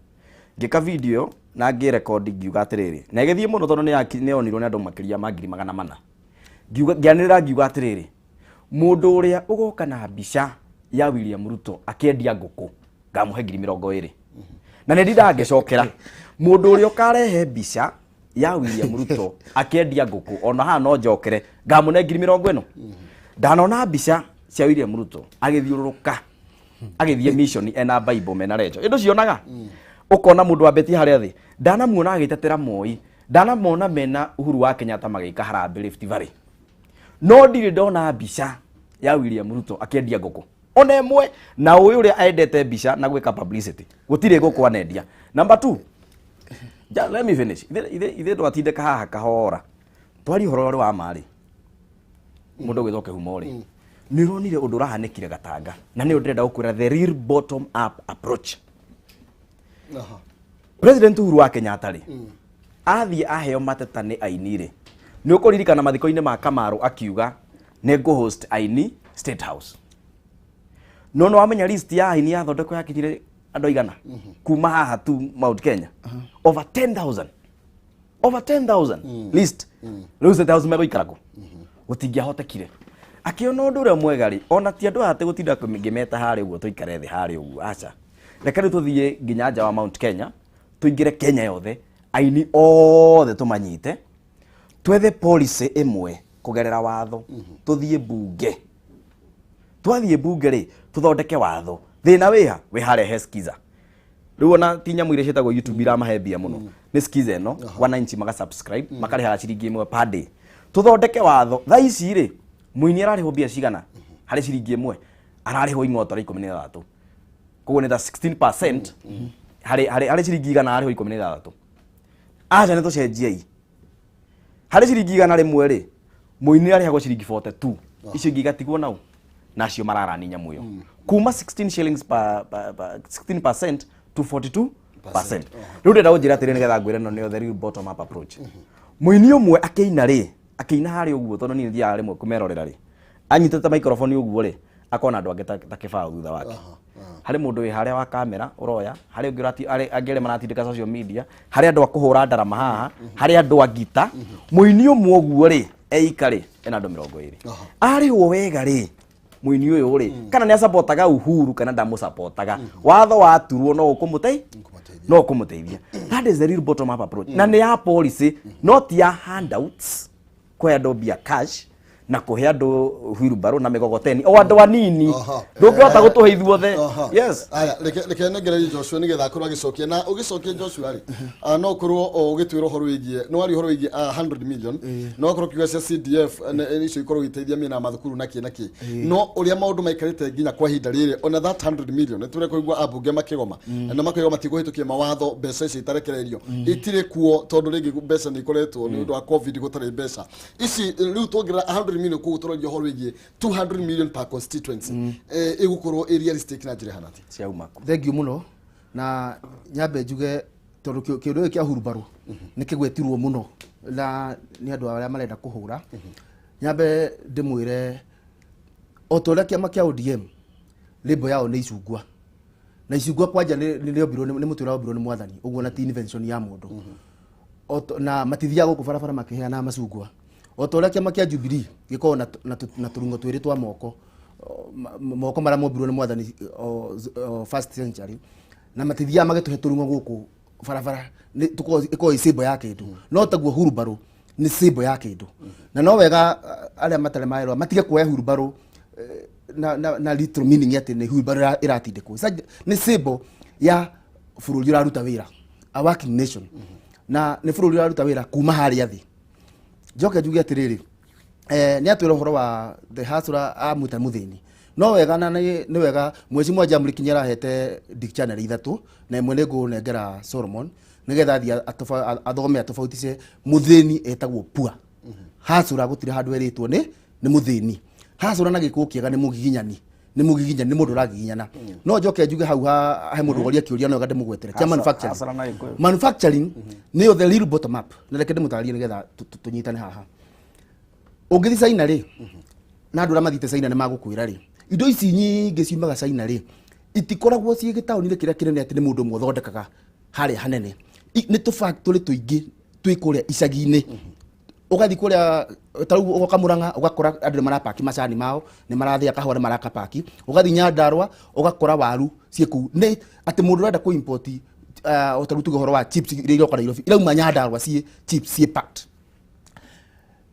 ngĩka video na ngĩrekondi, ngiuga atĩrĩrĩ, na ĩgĩthiĩ mũno tondũ nĩ yonirwo nĩ andũ makĩria ma 400,000. Ngiuga, ngĩanĩrĩra ngiuga atĩrĩrĩ, mũndũ ũrĩa ũgoka na mbica ya William Ruto akĩendia ngũkũ ngamũhe 20,000. Na nĩ ndindaga ngĩcokera, mũndũ ũrĩa ũkarehe mbica ya William Ruto akĩendia ngũkũ, ona haha no njokere ngamũne ngiri mĩrongo ĩno. Ndanona mbica cia William Ruto agĩthiũrũrũka agĩthiĩ mission ena Bible mena rejo ĩndũ cionaga, ũkona mũndũ wambĩtie harĩa thĩ. Ndanamuona agĩtetera Moi, ndanamona mena Uhuru wa Kenyatta magĩka harambĩ Rift Valley, no ndirĩ ndona mbica ya William Ruto akĩendia ngũkũ ona ĩmwe. Na ũyũ ũrĩa endete mbica na gwĩka publicity, gũtirĩ ngũkũ anendia. Number two, ja, let me finish. Ithe twatindĩka haha kahora twarie ũhoro ũrĩa wa marĩ mũndũ ũgwĩtwo kĩhumo rĩ, nĩ ũronire ũndũ ũrahanĩkire Gatanga, na nĩ ndĩrenda gũkwĩra the real bottom up approach. President Uhuru wa Kenyatta rĩ, athiĩ aheo mateta nĩ aini rĩ, nĩ ũkũririkana mathiko-inĩ ma Kamaru akiuga nĩ ngũ-host aini State House. No nĩ wamenya list ya aini yathondekwo yakinyire andũ aigana kuma haha tu Mount Kenya? Over 10,000, over 10,000 list. Rĩu State House megũikara kũ? Gũtingĩahotekire. Akĩona ũndũ ũrĩa mwega rĩ, ona ti andũ aya atĩ gũtinda ngĩmeta harĩa ũguo, tũikare thĩ harĩa ũguo, aca, reke rĩu tũthiĩ nginya nja wa Mount Kenya, tũingĩre Kenya yothe, aini othe tũmanyite, twethe policy ĩmwe kũgerera watho, tũthiĩ mbunge. Twathiĩ mbunge rĩ, tũthondeke watho. Thĩna wĩha? Wĩ harĩa he Skiza. Rĩu ona ti nyamũ iria ciĩtagwo YouTube iramahe mbia mũno, nĩ Skiza ĩno. Wananchi maga subscribe, makarĩhaga ciringi 1 per day. Tũthondeke watho. Thaa ici rĩ, mũini ararĩhwo mbia cigana harĩ ciringi 1? Ararĩhwo ing'otore 16, koguo nĩ ta 16% harĩ ciringi 100 ararĩhwo 16. Aca, nĩ tũcenjiei. Harĩ ciringi 100 rĩ, mũini arĩhagwo ciringi 42, icio ingĩ igatigwo nau nacio mararani nyamũ ĩyo kuma 16 shillings per 16% to 42. Percent. Rĩu ndĩrenda gũnjĩra atĩrĩ, nĩgetha ngwĩre no nĩyo the real bottom up approach. Mũini ũmwe akĩina rĩ, akĩina harĩa ũguo, tondũ niĩ thiaga rĩmwe kũmerorera rĩ, anyitĩte microphone ũguo rĩ, akona andũ angĩ ta kĩbaũ thutha wake. Harĩ mũndũ wĩ harĩa wa kamera ũroya, harĩ ũngĩ angĩ arĩa maratindĩka social media, harĩ andũ a kũhũra ndarama haha, harĩ andũ a ngita. Mũini ũmwe ũguo rĩ, eika rĩ, ena andũ 20. Arĩhwo wega rĩ, mũini ũyũ rĩ, kana nĩ acapotaga Uhuru kana ndamũcapotaga, watho waturwo no ũkũmũtei no ũkũmũteithia. That is the real bottom up approach, na nĩ ya policy, not ya handouts, kũhe andũ mbia cash na kũhe andũ wheelbarrow na mĩgogoteni, o andũ anini. Ndũngĩhota gũtũhe ithuothe. Yes. Aya, reke nengererie Joshua nĩgetha akorwo agĩcokia, na ũgĩcokia Joshua rĩ, no ũkorwo ũgĩtwĩra ũhoro wĩgiĩ, nĩ waria ũhoro wĩgiĩ 100 million, no ũkorwo ũkiuga cia CDF icio ikorwo igĩteithia mĩena ya mathukuru na kĩ na kĩ, no ũrĩa maũndũ maikarĩte nginya kwa ihinda rĩrĩ, ona that 100 million nĩ tũrĩa kũigua ambunge makĩgoma na makoiga matikũhĩtũkia mawatho mbeca icio itarekereirio, itirĩ kuo, tondũ rĩngĩ mbeca nĩ ikoretwo nĩ ũndũ wa COVID, gũtarĩ mbeca ici. Rĩu tuongerera 100 million kũguo tũraria ũhoro wĩgiĩ 200 million per constituency, ĩgũkorwo ĩ realistic na njĩra ĩhana atĩa? Ciauma kũ? Thengiũ mũno, na nyambe njuge tondũ kĩũndũ gĩkĩ kĩa hurumbarũ nĩ kĩgwetirwo mũno na nĩ andũ arĩa marenda kũhũra. Nyambe ndĩmwĩre, o ta ũrĩa kĩama kĩa ODM label yao nĩ icungwa, na icungwa kwanja nĩ rĩombirwo nĩ mũtĩ ũrĩa wombirwo nĩ mwathani ũguo, na ti invention ya mũndũ. Na matithiaga gũkũ barabara makĩheana macungwa. O ta ũrĩa kĩama kĩa Jubilee gĩkoragwo na tũrung'o twĩrĩ twa moko, moko marĩa mombirwo nĩ mwathani o first century, na matithiaga magĩtũhe tũrung'o gũkũ barabara. Nĩ tũkoragwo ĩkoragwo ĩ symbol ya kĩndũ, no taguo hurumbarũ nĩ symbol ya kĩndũ. Na no wega arĩa matarĩ marerwa matige kuoya hurumbarũ na literal meaning atĩ nĩ hurumbarũ ĩratindĩkwo. Nĩ symbol ya bũrũri ũraruta wĩra, a working nation, na nĩ bũrũri ũraruta wĩra kuma harĩa thĩ. Njoke njuge atĩrĩrĩ, nĩ atwĩra ũhoro wa the hustler amwĩta mũthĩni, no wega na nĩ wega mweci Jamli Kinya arahete dictionary ithatũ, na ĩmwe nĩ ngũnengera Solomon nĩgetha athiĩ athome atofautice. Mũthĩni etagwo poor. Hustler gũtirĩ handũ erĩtwo nĩ mũthĩni. Hustler na gĩkũyũ kĩega nĩ mũgiginyani, nĩ mũgiginyani, nĩ mũndũ ũragiginyana. No njoke njuge hau he mũndũ woria kĩũria, no wega ndĩmũgwetere kĩa manufacturing. Hustler na Gĩkũyũ. Manufacturing nĩyo the real bottom up, na reke ndĩmũtarĩrie nĩgetha tũnyitane haha. Ũngĩthiĩ China rĩ, na andũ arĩa mathiĩte China nĩ magũkwĩra rĩ, indo ici nyingĩ ciumaga China rĩ, itikoragwo ciĩ gĩtaũni-inĩ kĩrĩa kĩnene atĩ nĩ mũndũ ũmwe ũthondekaga harĩa hanene. Nĩ tũ factory tũingĩ twĩ kũrĩa icagi-inĩ. Ũgathiĩ kũrĩa ta rĩu ũgoka Murang'a, ũgakora andũ nĩ marapaki macani mao, nĩ marathĩa kahũa, nĩ marakapaki. Ũgathiĩ Nyandarua, ũgakora waru ciĩ kũu. Nĩ atĩ mũndũ ũrenda kũ import, o ta rĩu tuge ũhoro wa chips iria iroka Nairobi, irauma Nyandarua ciĩ chips ciĩ packed.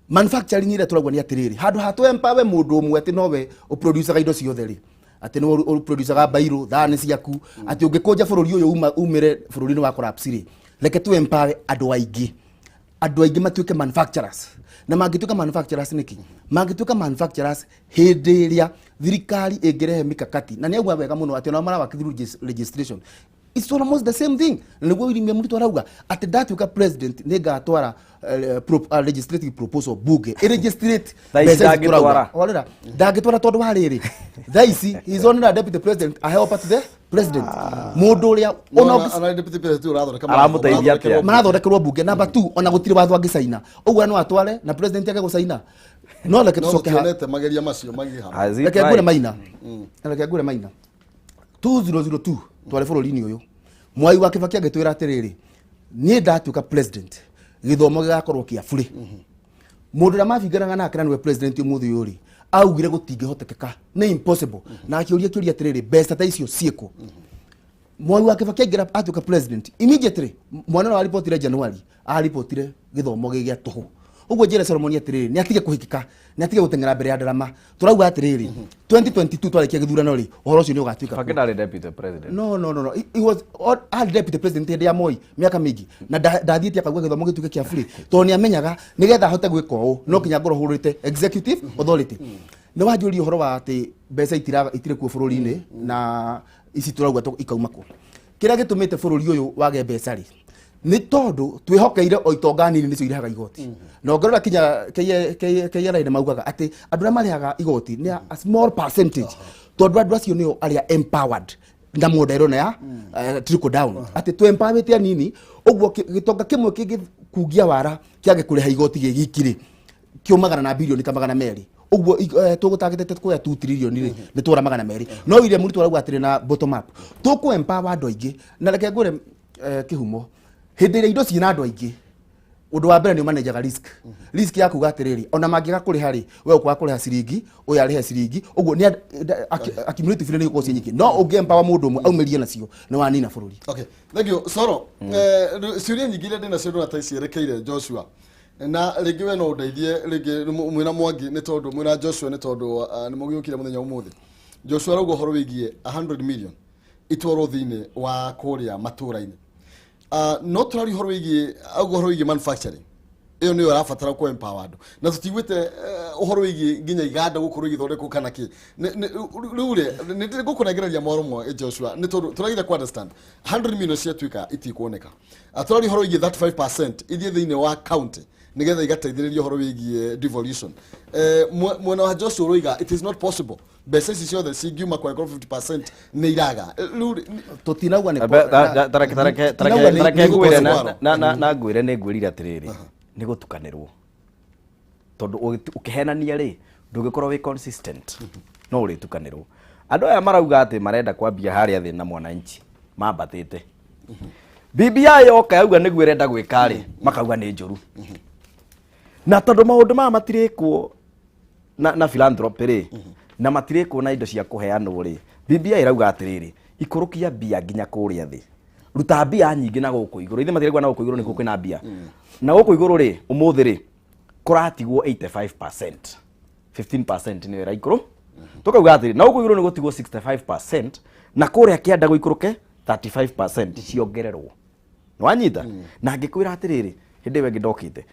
Manufacturing ĩrĩa tũrauga nĩ atĩrĩrĩ, handũ ha tũ empower mũndũ ũmwe atĩ nowe ũproducaga indo ciothe rĩ, atĩ nĩwe ũproducaga bairũ thani ciaku, atĩ ũngĩkũnja bũrũri ũyũ umĩre bũrũri-inĩ wa collapse rĩ, reke tũ empower andũ aingĩ, andũ aingĩ matuĩke manufacturers. Na mangĩtuĩka manufacturers nĩkĩ? Mangĩtuĩka manufacturers hĩndĩ ĩrĩa thirikari ĩngĩrehe mikakati, na nĩ auga wega mũno atĩ onao marawaki through legislation. It's almost the same thing, na nĩguo William Ruto arauga atĩ ndatuĩka president nĩ ngatwara legislative proposal bunge ĩregistrate Thaa ici mbeca ici tũrauga. ndangĩtwara. Horera, ndangĩtwara tondũ wa rĩrĩ, thaa ici he is only a deputy president, aheo part the president, mũndũ ũrĩa ona Ona deputy president ũrathondeka Aramũteithia atĩa? Marathondekerwo bunge. Number two, ona gũtirĩ watho angĩcaina ũguo no atware na president age gũcaina. No reke no tũcoke ha tũtionete mageria macio magĩhama. Has he Reke ngwĩre tried? Maina, reke ngwĩre Maina, 2002 twarĩ bũrũri-inĩ ũyũ, Mwai wa Kĩbaki agĩtwĩra atĩrĩrĩ, niĩ ndatuĩka president gĩthomo gĩgakorwo kĩa burĩ. Mũndũ ũrĩa mabinganaga nake na nĩwe president ũmũthĩ ũyũ rĩ, augire gũtingĩhotekeka, nĩ impossible, na akĩũria kĩũria atĩrĩrĩ, mbeca ta icio ciĩkũ? Mwai wa Kĩbaki aingĩra atuĩka president immediately, mwana ũrĩa waribotire January aribotire gĩthomo gĩ gĩa tũhũ. Ũguo njĩre Solomon atĩrĩrĩ, nĩ atige kũhĩkĩka, nĩ atige gũteng'era mbere ya ndarama. Tũrauga atĩrĩrĩ, 2022 twarĩkia gĩthurano rĩ, ũhoro ũcio nĩ ũgatuĩka Kibaki ndarĩ deputy president. No, he was arĩ deputy president hĩndĩ ya Moi mĩaka mĩingĩ, na ndathiĩte akauga gĩthomo gĩtuĩke kĩa free, tondũ nĩ amenyaga nĩgetha ahote gwĩka ũũ no nginya ngorwo hũrĩte executive authority. Nĩ wanjũria ũhoro wa atĩ mbeca itirĩ kuo bũrũri-inĩ, na ici tũrauga ikauma kũ. Kĩrĩa gĩtũmĩte bũrũri ũyũ wage mbeca rĩ, nĩ tondũ twĩhokeire o itonga nini nĩcio irehaga igoti. Na ũngĩrora kinya KRA nĩ maugaga atĩ andũ arĩa marĩhaga igoti nĩ a small percentage, tondũ andũ acio nĩo arĩa empowered. Na model ĩno ya trickle down, atĩ tũ empowerĩte anini ũguo gĩtonga kĩmwe kĩngĩkungia wara kĩage kũrĩha igoti gĩ giki rĩ, kĩumagana na bilioni ta 200 ũguo. Tũgũtagĩtĩte kuoya 2 trillion rĩ, nĩ twora 200. No William Ruto arauga atĩrĩ, na bottom up tũkũ empower andũ aingĩ. Na reke ngwĩre, kĩhumo, hĩndĩ ĩrĩa indo ciĩna andũ aingĩ, ũndũ wa mbere nĩ ũmanejaga risk ya kuga atĩrĩrĩ, ona mangĩaga kũrĩha rĩ, we ũkwaga kũrĩha ciringi, ũyũ arĩhe ciringi ũguo nĩ accumulative nĩ gũkorwo ciĩ nyingĩ. No ũngĩ empower mũndũ ũmwe aumĩrie nacio, nĩ wanina bũrũri. Okay, thank you, Soro. Ciũria nyingĩ iria ndĩnacio ndona ta cierekeire Joshua, na rĩngĩ we no ũndeithie, rĩngĩ mwĩna Mwangi, nĩ tondũ mwĩna Joshua, nĩ tondũ nĩ mũgĩũkire mũthenya ũmũthĩ. Joshua arauga ũhoro wĩgiĩ 100 million itwarwo thĩinĩ wa kũrĩa matũũra-inĩ. No tũraria ũhoro wĩgiĩ, auga ũhoro wĩgiĩ manufacturing, ĩyo nĩyo ĩrabatara kũ empower andũ, na tũtiguĩte ũhoro wĩgiĩ nginya iganda gũkorwo igĩthondekwo kana kĩ. Rĩu rĩ, nĩ ngũkũnengereria mwaro mwa Joshua, nĩ tondũ tũrageria ku understand 100 million ciatuĩka itikuoneka. Tũraria ũhoro wĩgiĩ 35% ithiĩ thĩinĩ wa county nĩgetha igateithĩrĩria ũhoro wĩgiĩ devolution. Mwena wa Joshua ũroiga it is not possible, mbeca ici ciothe cingiuma kwa 50% nĩ iraga. Rĩu rĩ, Tũtinauga nĩ Tareke tareke Tũtinauga tareke nĩ ngwĩre gũkorwo na ngwĩre nĩ ngwĩrire atĩrĩrĩ, nĩ gũtukanĩrwo, tondũ ũkĩhenania rĩ, ndũngĩkorwo wĩ consistent, no ũrĩtukanĩrwo. Andũ aya marauga atĩ marenda kwambia harĩa thĩ na mwananchi mambatĩte. BBI yoka yauga nĩguo ĩrenda gwĩka rĩ, makauga nĩ njũru, na tondũ maũndũ maya matirĩkwo na philanthropy rĩ, na matirĩkwo na indo cia kũheanwo rĩ, BBI ĩrauga atĩrĩrĩ, ikũrũkia mbia nginya kũrĩa thĩ, ruta mbia nyingĩ na gũkũ igũrũ. Ithe matirĩkwo na gũkũ igũrũ nĩkuo kwĩna mbia. Na gũkũ igũrũ rĩ, ũmũthĩ rĩ, kũratigwo 85%, 15% nĩyo ĩraikũrũ. Tũkauga atĩrĩ, na gũkũ igũrũ nĩ gũtigwo 65% na kũrĩa kĩanda gũikũrũke 35% ciongererwo. Nĩwanyita? Na ngĩkwĩra atĩrĩrĩ, hĩndĩ ĩyo ĩngĩ ndokĩte,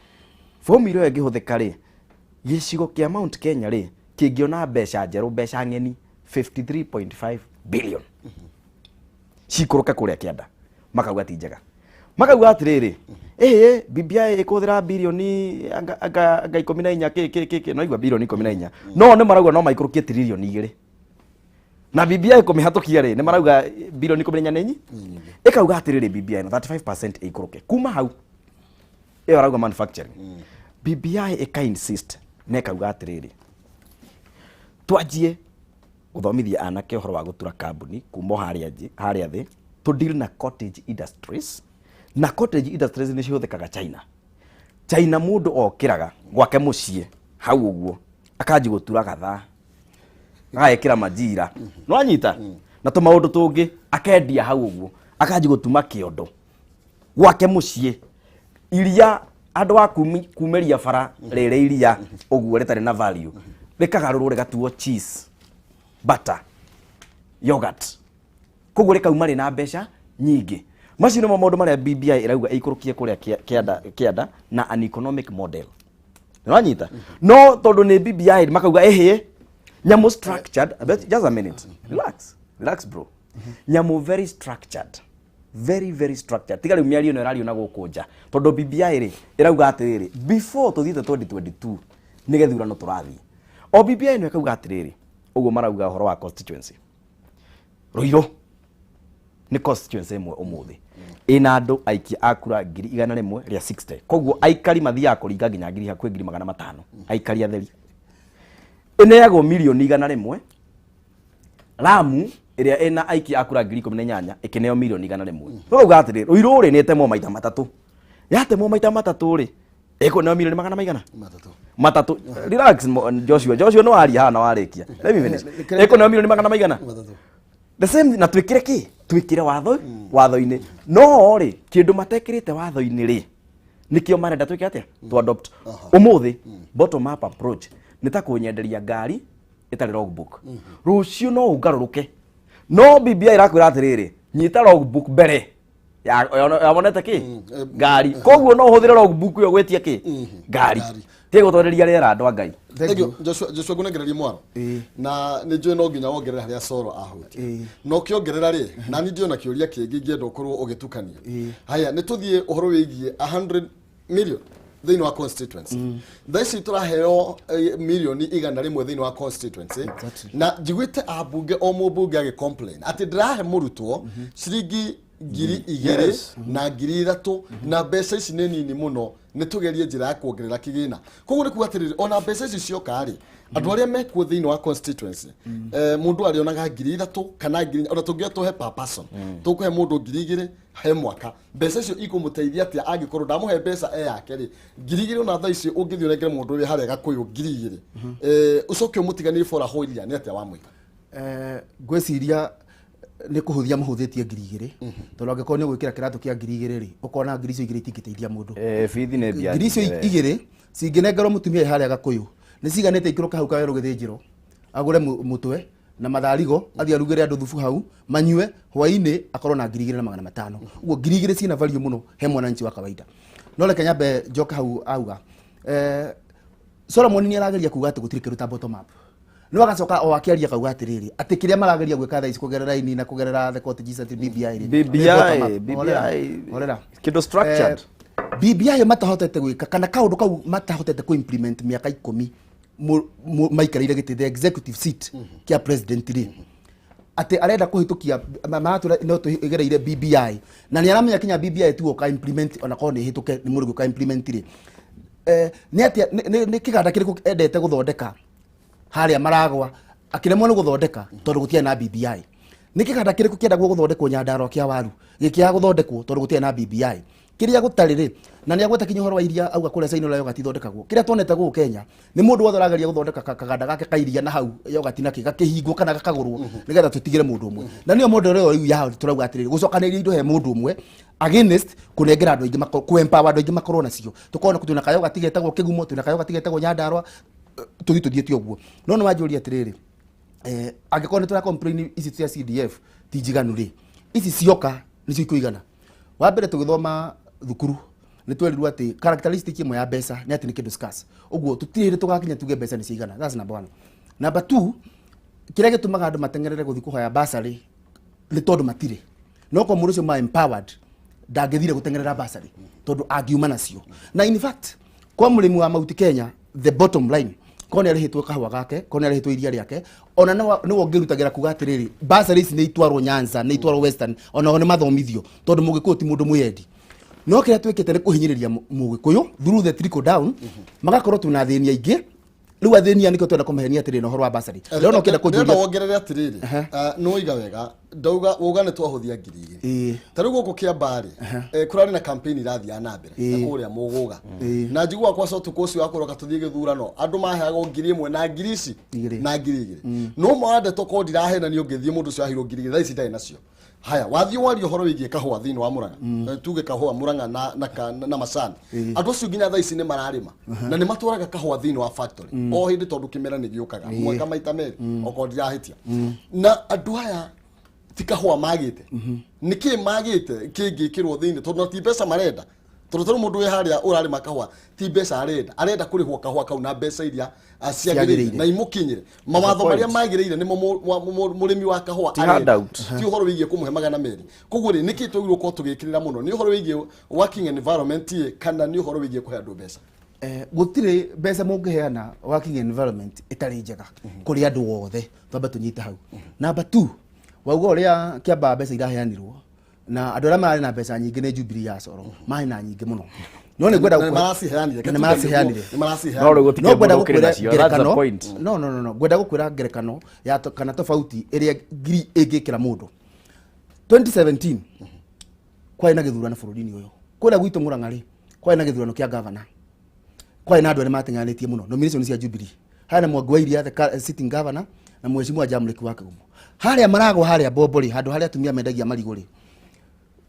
formula ĩyo ĩngĩhũthĩka rĩ, gĩcigo kĩa Mount Kenya rĩ, kĩngĩona mbeca njerũ, mbeca ng'eni 53.5 billion cikũrũke kũrĩa kĩanda. Makauga ti njega, makauga atĩrĩrĩ, ĩhĩ, BBI ĩkũhũthĩra bilioni anga 14 kĩ kĩ kĩ kĩ. No igua bilioni 14, no nĩ marauga no maikũrũkie tiririoni 2, na BBI kũmĩhatũkia rĩ, nĩ marauga bilioni 14 nĩ nyi. Ĩkauga atĩrĩrĩ, BBI ĩno 35% ĩikũrũke kuma hau. Ĩyo arauga manufacturing, BBI ĩka insist na ĩkauga atĩrĩrĩ, twanjie gũthomithia anake ũhoro wa gũtura kambuni kuma o harĩa harĩa thĩ, to deal na cottage industries. Na cottage industries nĩ cihũthĩkaga China. China mũndũ okĩraga gwake mũciĩ hau ũguo, akanji gũtura gathaa, agekĩra majira, nĩwanyita, na tũmaũndũ tũngĩ, akendia hau ũguo, akanji gũtuma kĩondo gwake mũciĩ. Iria andũ a kumĩria bara rĩrĩ, iria ũguo rĩtarĩ na value, rĩkagarũrwo rĩgatuo cheese, butter, yogurt, koguo rĩkauma rĩna mbeca nyingĩ. Macio nĩmo maũndũ marĩa BBI ĩrauga ĩikũrũkie kũrĩa kĩanda na an economic model, nĩwanyita? No tondũ nĩ BBI, makauga ĩhĩ nyamũ structured. But just a minute, relax, relax bro. Nyamũ very structured, very very structured. Tiga rĩu mĩario ĩno ĩrario na gũkũ nja, tondũ BBI rĩ, ĩrauga atĩrĩrĩ, before tũthiĩte 2022 nĩ gĩthurano tũrathiĩ o BBI ĩno ĩkauga atĩrĩrĩ, ũguo marauga ũhoro wa constituency. Ruiru nĩ constituency ĩmwe ũmũthĩ ĩna andũ aikia a kura 160,000, koguo aikari mathiaga kũringa nginya ngiri hakuhĩ 500,000 aikari atheri. Ĩneagwo mirioni 100. Lamu ĩrĩa ĩna aikia a kura 18,000 ĩkĩneo mirioni 100. Tũkauga atĩrĩ, Ruiru rĩ, nĩ ĩtemwo maita matatũ. Yatemwo maita matatũ rĩ, ĩkũneo mirioni magana maigana? Matatũ. Matatũ. Relax, Joshua. Joshua, no waria haha na warĩkia, let me finish. Ĩkũneo mirioni magana maigana? Matatũ. The same, na twĩkĩre kĩ? Twĩkĩre watho watho-inĩ. No rĩ, kĩndũ matekĩrĩte watho-inĩ rĩ, nĩkĩo marenda twĩke atĩa? To adopt ũmũthĩ bottom up approach. Nĩ ta kũnyenderia ngari ĩtarĩ logbook, rũciũ no ũngarũrũke. No BBI ĩrakwĩra atĩrĩrĩ, nyita logbook mbere yawonete kĩ ngari, koguo no ũhũthĩre logbook ĩyo gwĩtia kĩ ngari. Ngari. Tiga gũtwarĩria rĩera, andũ a Ngai. Thank you. Joshua, Joshua, ngũnengererie mwaro. Na nĩ njũĩ no nginya wongerere harĩa Soro ahutia. Na ũkĩongerera rĩ, na niĩ ndĩona kĩũria kĩngĩ ingĩenda ũkorwo ũgĩtukania. Haya, nĩ tũthiĩ ũhoro wĩgiĩ 100 million. Thĩinĩ wa constituency thaa ici tũraheo mirioni 100 thĩinĩ wa constituency. Na njiguĩte ambunge, o mũmbunge agĩ complain atĩ ndĩrahe mũrutwo ciringi 2000 na 3000, na mbeca ici nĩ nini mũno, nĩ tũgerie njĩra ya kuongerera kĩgĩna. Koguo nĩ kuga atĩrĩrĩ, ona mbeca ici cioka rĩ, andũ arĩa mekuo thĩinĩ wa constituency, mũndũ arĩonaga 3000 kana 4000. Ona tũngĩoya tũhe per person, tũkũhe mũndũ 2000 he mwaka, mbeca icio ikũmũteithia atĩa angĩkorwo ndamũhe mbeca e yake rĩ 2000? Ona thaa ici ũngĩthiĩ ũnengere mũndũ ũrĩa harĩa Gakũyũ 2000, ũcoke ũmũtiganĩrie for a whole year, nĩ atĩa wamwĩka? Ngwĩciria nĩ kũhũthia mũhũthĩtie 2000, tondũ angĩkorwo nĩ ũgwĩkĩra kĩratũ kĩa 2000 rĩ, ũkona ngiri icio igĩrĩ itingĩteithia mũndũ. Bithi nĩ mbia Ngiri icio nyingĩ we. igĩrĩ cingĩnengerwo mũtumia wĩ harĩa Gakũyũ, nĩ ciganĩte ikũrũke hau kawerũ gĩthĩnjĩro, agũre mũtwe na matharigo, athiĩ arugĩre andũ thubu hau manyue hwainĩ, akorwo na 2500. Ũguo 2000 ciĩna value mũno he mwananchi wa kawaida. No reke nyambe njoke hau auga, Solomon nĩ arageria kuga atĩ gũtirĩ kĩndũ ta bottom up, no agacoka o akĩaria akauga atĩrĩrĩ, atĩ kĩrĩa marageria gwĩka thaa ici kũgerera ini na kũgerera the court Jesus BBI rĩ, BBI, nĩ bottom up. BBI, Horera, horera. Kĩndũ structured. BBI matahotete gwĩka kana kaũndũ kau matahotete kũ implement mĩaka 10 maikarĩire gĩtĩ, the executive seat kĩa president rĩ, atĩ arenda kũhĩtũkia maratwĩra no tũgereire BBI, na nĩ aramenya kinya BBI tu ũka implement, ona korwo nĩ ĩhĩtũke nĩ mũndũ ũka implement rĩ, nĩ atĩa nĩ kĩganda kĩrĩkũ endete gũthondeka harĩa maragwa akĩremwo nĩ gũthondeka tondũ gũtiarĩ na BBI? Nĩ kĩganda kĩrĩkũ kĩendagwo gũthondekwo Nyandarua kĩa waru gĩkĩaga gũthondekwo tondũ gũtiarĩ na BBI? Kĩrĩa gũtarĩ rĩ, na nĩ agweta kinya ũhoro wa iria, auga kũrĩa China ũrĩa yogati ithondekagwo. Kĩrĩa tuonete gũkũ Kenya nĩ mũndũ wothe ũrageria gũthondeka kaganda gake ka iria na hau yogati nakĩ gakĩhingwo kana gakagũrwo nĩgetha tũtigĩre mũndũ ũmwe, na nĩyo model ĩyo rĩu yao tũrauga atĩrĩrĩ, gũcokanĩrĩria indo he mũndũ ũmwe against kũnengera andũ aingĩ, kũ empower andũ aingĩ makorwo nacio. Tũkorwo twĩna kayogati getagwo Kĩgumo, twĩna kayogati getagwo Nyandarua, tũthiĩ tũthiĩte ũguo. No nĩ wanjũria atĩrĩrĩ, angĩkorwo nĩ tũra complain ici cia CDF ti njiganu rĩ, ici cioka nĩcio ikũigana? Wa mbere, tũgĩthoma thukuru nĩ twerirwo atĩ characteristic ĩmwe ya mbeca nĩ atĩ nĩ kĩndũ scarce. Ũguo tũtirĩ hĩndĩ tũgakinya tuge mbeca nĩ ciigana. That's number one. Number two, kĩrĩa gĩtũmaga andũ mateng'erere gũthiĩ kũhoya bursary nĩ tondũ matirĩ. No kwa mũndũ ũcio ma empowered ndangĩthire gũteng'erera bursary tondũ angiuma nacio. Na in fact, kwa mũrĩmi wa Mount Kenya, the bottom line, korwo nĩ arĩhĩtwo kahũa gake, korwo nĩ arĩhĩtwo iria rĩake, ona nĩwe ũngĩrutagĩra kuga atĩrĩrĩ, bursary ici nĩ itwarwo Nyanza, nĩ itwarwo Western, ona o nĩ mathomithio, tondũ mũgĩkũyũ ti mũndũ mwĩyendi. No kĩrĩa twĩkĩte nĩ kũhinyĩrĩria mũgĩkũyũ through the trickle down, magakorwo twĩna athĩni aingĩ. Rĩu athĩni aya nĩkĩo twenda kũmahenia atĩrĩrĩ na ũhoro wa bursary. Ndĩrona ũkĩenda Ndĩrenda kũnjũria. Wongerere atĩrĩrĩ, nĩ waiga wega, ndauga uga nĩ twahũthia 2000. Ta rĩu gũkũ Kĩambaa rĩ, kũrarĩ na campaign irathiaga na mbere na kũrĩa Mũgũga, na njiguaga kwa ũtukũ ũcio wa kũroka tũthiĩ gĩthurano, andũ maheagwo 1000 na ngiri ici Igĩrĩ. na 2000. No ma ndeto ko ndirahenania, ũngĩthiĩ mũndũ ũcio aheirwo 2000, thaa ici ndarĩ nacio. Haya, wathiĩ waria ũhoro wĩgiĩ kahũa thĩinĩ wa Mũrang'a, tuge kahũa Mũrang'a na macani, andũ acio nginya thaa ici nĩ mararĩma na nĩ matwaraga kahũa thĩinĩ wa factory o hĩndĩ, tondũ kĩmera nĩ gĩũkaga mwaka maita merĩ, okorwo ndirahĩtia. Na andũ aya ti kahũa magĩte, nĩ kĩ magĩte kĩngĩkĩrwo thĩinĩ? Tondũ na ti mbeca marenda, tondũ tarĩu mũndũ wĩ harĩa ũrarĩma kahũa ti mbeca arenda, arenda kũrĩhwo kahũa kau na mbeca iria ciagĩrĩire Ciagĩrĩire. na imũkinyĩre. Mawatho Point. marĩa magĩrĩire nĩmo mũrĩmi wa kahũa Ti arenda. handout. Ti ũhoro wĩgiĩ kũmũhe 200. Koguo rĩ, nĩkĩ twagĩrĩirwo gũkorwo tũgĩkĩrĩra mũno? Nĩ ũhoro wĩgiĩ working environment ĩ, kana nĩ ũhoro wĩgiĩ kũhe andũ mbeca? Gũtirĩ mbeca mũngĩheana working environment ĩtarĩ njega kũrĩ andũ othe. Twambe tũnyite hau. Number two, wauga ũrĩa kĩambaa mbeca iraheanirwo na andũ arĩa mararĩ na mbeca nyingĩ nĩ Jubilee ya Coro, marĩ na nyingĩ mũno, no nĩ ngwenda Na nĩ maraciheanire. Na nĩ maraciheanire. Nĩ maraciheanire. No rĩu gũtikĩrĩ No ngwenda mũndũ ũkĩrĩ gũkwĩra nacio. That's the ngerekano. point. No, no, no, no, ngwenda gũkwĩra ngerekano ya kana tofauti ĩrĩa ngiri ĩngĩkĩra mũndũ. 2017 kwarĩ na gĩthurano bũrũri-inĩ ũyũ. Kũrĩa gwitũ Mũrang'a rĩ, kwarĩ na gĩthurano kĩa gavana, kwarĩ na andũ arĩa mateng'eranĩtie mũno nomination cia Jubilee, harĩa na Mwangi wa Iria, the sitting governor, na mheshimiwa Jamlek wa Kĩgumo. Harĩa maragwa, harĩa Bombo rĩ, handũ harĩa atumia mendagia marigũ rĩ,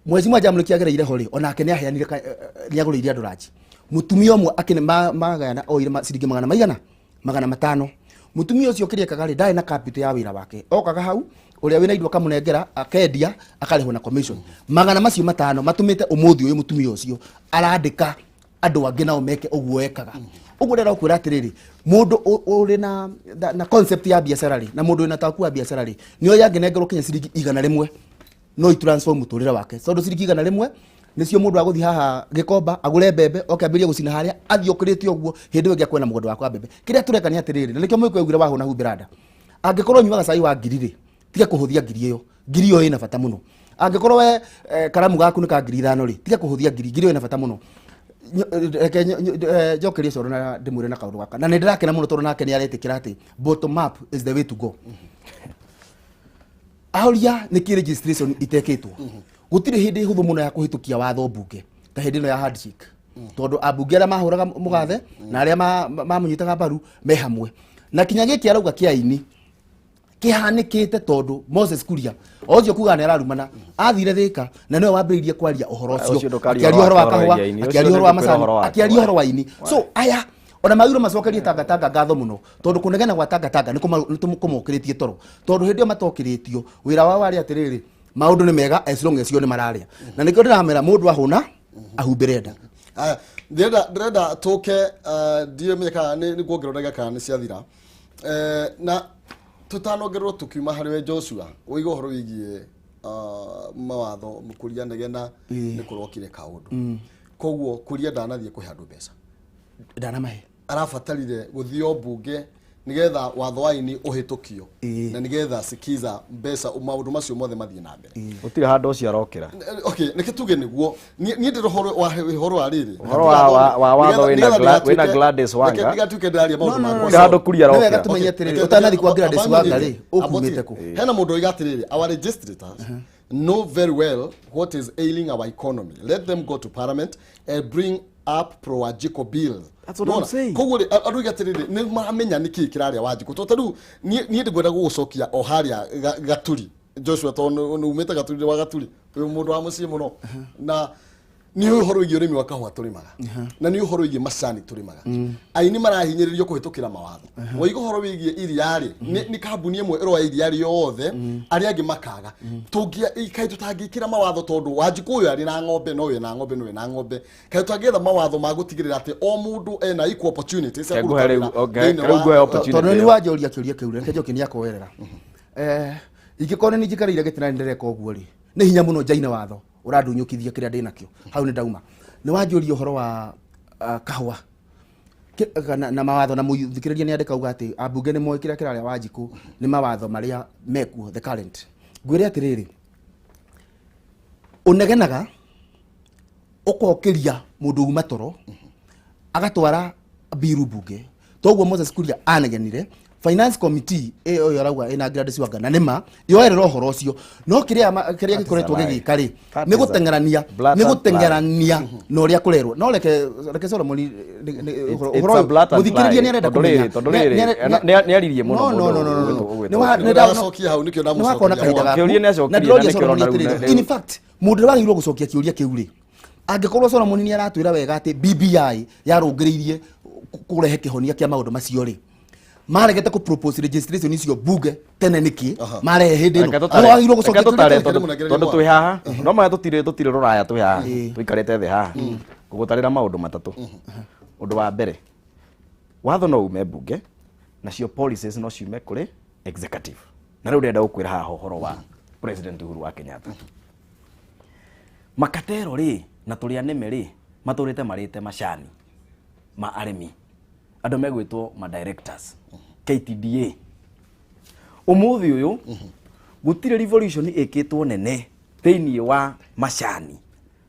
mheshimiwa Jamlek agereire ho rĩ, onake nĩ aheanire nĩ agũrĩire andũ ranji. Mũtumia ũmwe akĩne magayana oire ciringi magana maigana 500. Mũtumia ũcio kĩrĩa ekaga rĩ, ndarĩ na capital ya wĩra wake, okaga hau, ũrĩa wĩna indo akamũnengera, akendia, akarĩhwo na commission. Magana macio matano matũmĩte ũmũthĩ ũyũ mũtumia ũcio arandĩka andũ angĩ nao meke ũguo ekaga ũguo. Ndĩrenda gũkwĩra atĩrĩrĩ, mũndũ ũrĩ na concept ya biacara rĩ, na mũndũ wĩna taku wa biacara rĩ, nĩ oĩ angĩnengerwo kinya ciringi 100 no itransform mũtũrĩre wake, tondũ ciringi 100. Nĩcio mũndũ agũthiĩ haha Gĩkomba agũre mbembe, oke ambĩrĩrie gũcina harĩa, athiĩ okĩrĩte ũguo, hĩndĩ ĩyo ĩngĩ akwena mũgũnda wakwa wa mbembe. Kĩrĩa tũreka nĩ atĩrĩrĩ, na nĩkĩo Mũgĩkũyũ augire wahũna humbĩra nda. Angĩkorwo ũnyuaga cai wa ngiri rĩ, tiga kũhũthia ngiri ĩyo. Ngiri ĩyo ĩna bata mũno. Angĩkorwo we karamu gaku nĩ ka 5,000 rĩ, tiga kũhũthia ngiri, ngiri ĩyo ĩna bata mũno. Reke njokerie Coro na ndĩmwĩre na kaũndũ gaka. Na nĩ ndĩrakena mũno tondũ nake nĩ aretĩkĩra atĩ bottom up is the way to go. Ahoria nĩ kĩ registration itekĩtwo. Gũtirĩ hĩndĩ hũthũ mũno ya kũhĩtũkia watho mbunge ta hĩndĩ ĩno ya handshake, tondũ ambunge arĩa mahũraga mũgathe na arĩa mamũnyitaga mbaru me hamwe. Na kinya gĩkĩ arauga kĩa aini kĩhanĩkĩte tondũ Moses Kuria o ũcio kuga nĩ ararumana athire Thĩka na nĩwe wambĩrĩirie kwaria ũhoro ũcio. Ũcio ndũkaria Akĩaria ũhoro wa ũhoro kahũa, wake aini. akĩaria Ũcio ũhoro wa nĩngũkwĩra macani, ũhoro wake. akĩaria ũhoro wa aini. So aya ona magĩrĩirwo macokerie Tangatanga ngatho mũno, tondũ kũnegena gwa Tangatanga nĩ kũmokĩrĩtie toro, tondũ hĩndĩ ĩyo matokĩrĩtio wĩra wao warĩ atĩrĩrĩ, maũndũ nĩ mega as long as io nĩ mararĩa. Na nĩkĩo ndĩramera mũndũ ahũna ahumbĩre nda. Aya, ndĩrenda tũke, ndiũĩ menye kana nĩ kuongererwo ndagĩka kana nĩ ciathira. Na tũtanongererwo tũkiuma harĩ we Joshua, ũiga ũhoro wĩgiĩ mawatho Kuria negena nĩ kũrokire kaũndũ. Koguo Kuria ndanathiĩ kũhe andũ mbeca. Ndanamahe. Arabatarire gũthiĩ o mbunge nigetha watho wa aini ũhĩtũkio na nigetha sikiza mbeca maũndũ macio mothe mathiĩ na mbere. Gũtirĩ handũ ũcio arokĩra. Okay, nĩkĩ tuge nĩguo niĩ ndĩrĩ ũhoro wa rĩrĩ. Ũhoro wa watho wĩna Gladys Wanga. Ndigatuĩke ndĩraria maũndũ makwa. Gũtirĩ handũ Kuria Nĩ wega arokĩra. tũmenye atĩrĩrĩ, Okay, ũtanathiĩ kwa Gladys amba Wanga rĩ, nyĩrĩ. ũkumĩte kũ? Hena mũndũ oiga atĩrĩrĩ, our legislators know very well what is ailing our economy. Let them go to parliament and bring up pro-Wanjikũ bills. That's what I'm Nona? saying. Koguo rĩ, andũ oiga atĩrĩrĩ, nĩ maramenya nĩ kĩĩ kĩrarĩa Wanjikũ. Tondũ ta rĩu niĩ ndĩngwenda gũgũcokia o harĩa Gaturi Joshua, tondũ nĩ umĩte Gaturi wa Gaturi, wĩ mũndũ wa mũciĩ mũno, na nĩ ũhoro wĩgiĩ ũrĩmi wa kahũa tũrĩmaga, na nĩ ũhoro wĩgiĩ macani tũrĩmaga. Aini marahinyĩrĩrio kũhĩtũkĩra mawatho. Waiga ũhoro wĩgiĩ iria rĩ, nĩ kambuni ĩmwe ĩroya iria rĩothe, arĩa angĩ makaga. Kaĩ tũtangĩkĩra mawatho, tondũ Wanjikũ ũyũ arĩ na ng'ombe, no wĩ na ng'ombe, no wĩ na ng'ombe, kaĩ tũtangĩetha mawatho ma gũtigĩrĩra atĩ o mũndũ ena equal opportunity cia Reke kũruta nguhe rĩu, wĩra okay, thĩinĩ rĩu wa- nguhe opportunity Tondũ nĩ ĩyo. wanjũria kĩũria kĩu, reke njoke nĩ akoerera. Ingĩkorwo nĩ njikarĩire gĩtĩ na nĩ ndĩreka ũguo rĩ, nĩ hinya mũno njaine watho ũrandunyũkithia kĩrĩa ndĩnakĩo hau. Nĩ ndauma nĩ wanjũria ũhoro wa kahũa na mawatho, na mũthikĩrĩria nĩ andĩka uga atĩ ambunge nĩ moĩ kĩrĩa kĩrarĩa Wanjikũ nĩ mawatho marĩa mekuo, the current. Ngwĩre atĩrĩrĩ, ũnegenaga ũkokĩria mũndũ uma toro agatwara biru mbunge. Toguo Moses Kuria anegenire finance committee ĩyo ĩyo arauga ĩna Gladys Wanga, na nĩma yoerera ũhoro ũcio, no kĩrĩa kĩrĩa That is gĩkoretwo a lie. gĩgĩka rĩ, That nĩ is a gũteng'erania, blatant nĩ gũteng'erania na ũrĩa kũrerwo. No reke Solomon It's ũhoro a ũyũ, blatant mũthikĩrĩria lie. nĩ arenda Tondũ rĩrĩ, kũmenya. tondũ rĩrĩ, nĩ aririe mũno No, no, mũndũ no, no, no, no. ũgwĩtwo- Nĩ wa- Nĩndamũcokia hau, nĩkĩo nĩ wakona ndamũcokeria. kahinda gaku. Kĩũria nĩ Na acokirie, ndĩroria na nĩkĩo Solomon ũrona rĩu atĩrĩrĩ, rĩu- in fact mũndũ ũrĩa wagĩrĩirwo gũcokia kĩũria kĩu rĩ, angĩkorwo Solomon nĩ aratwĩra wega atĩ BBI yarũngĩrĩirie kũrehe kĩhonia kĩa maũndũ macio rĩ, maregete kũ propose registration icio bunge tene nĩkĩ? Marehe hĩndĩ Reke ĩno. tũtare- Nĩ wagĩrĩirwo gũcokia reke tũtare kĩũria kĩu. tondũ twĩ haha no maya tũtirĩ rũraya, twĩ haha tũikarĩte thĩ haha ngũgũtarĩra maũndũ matatũ. Ũndũ wa mbere, watho no ume mbunge, nacio policies no ciume kũrĩ executive. Na rĩu ndĩrenda gũkwĩra haha ũhoro wa President Uhuru wa Kenyatta. Makatero rĩ na tũrĩa nĩme rĩ, matũrĩte marĩte macani ma arĩmi, andũ megwĩtwo ma directors KTDA. Ũmũthĩ ũyũ gũtirĩ revolution ĩkĩtwo nene thĩinĩ wa macani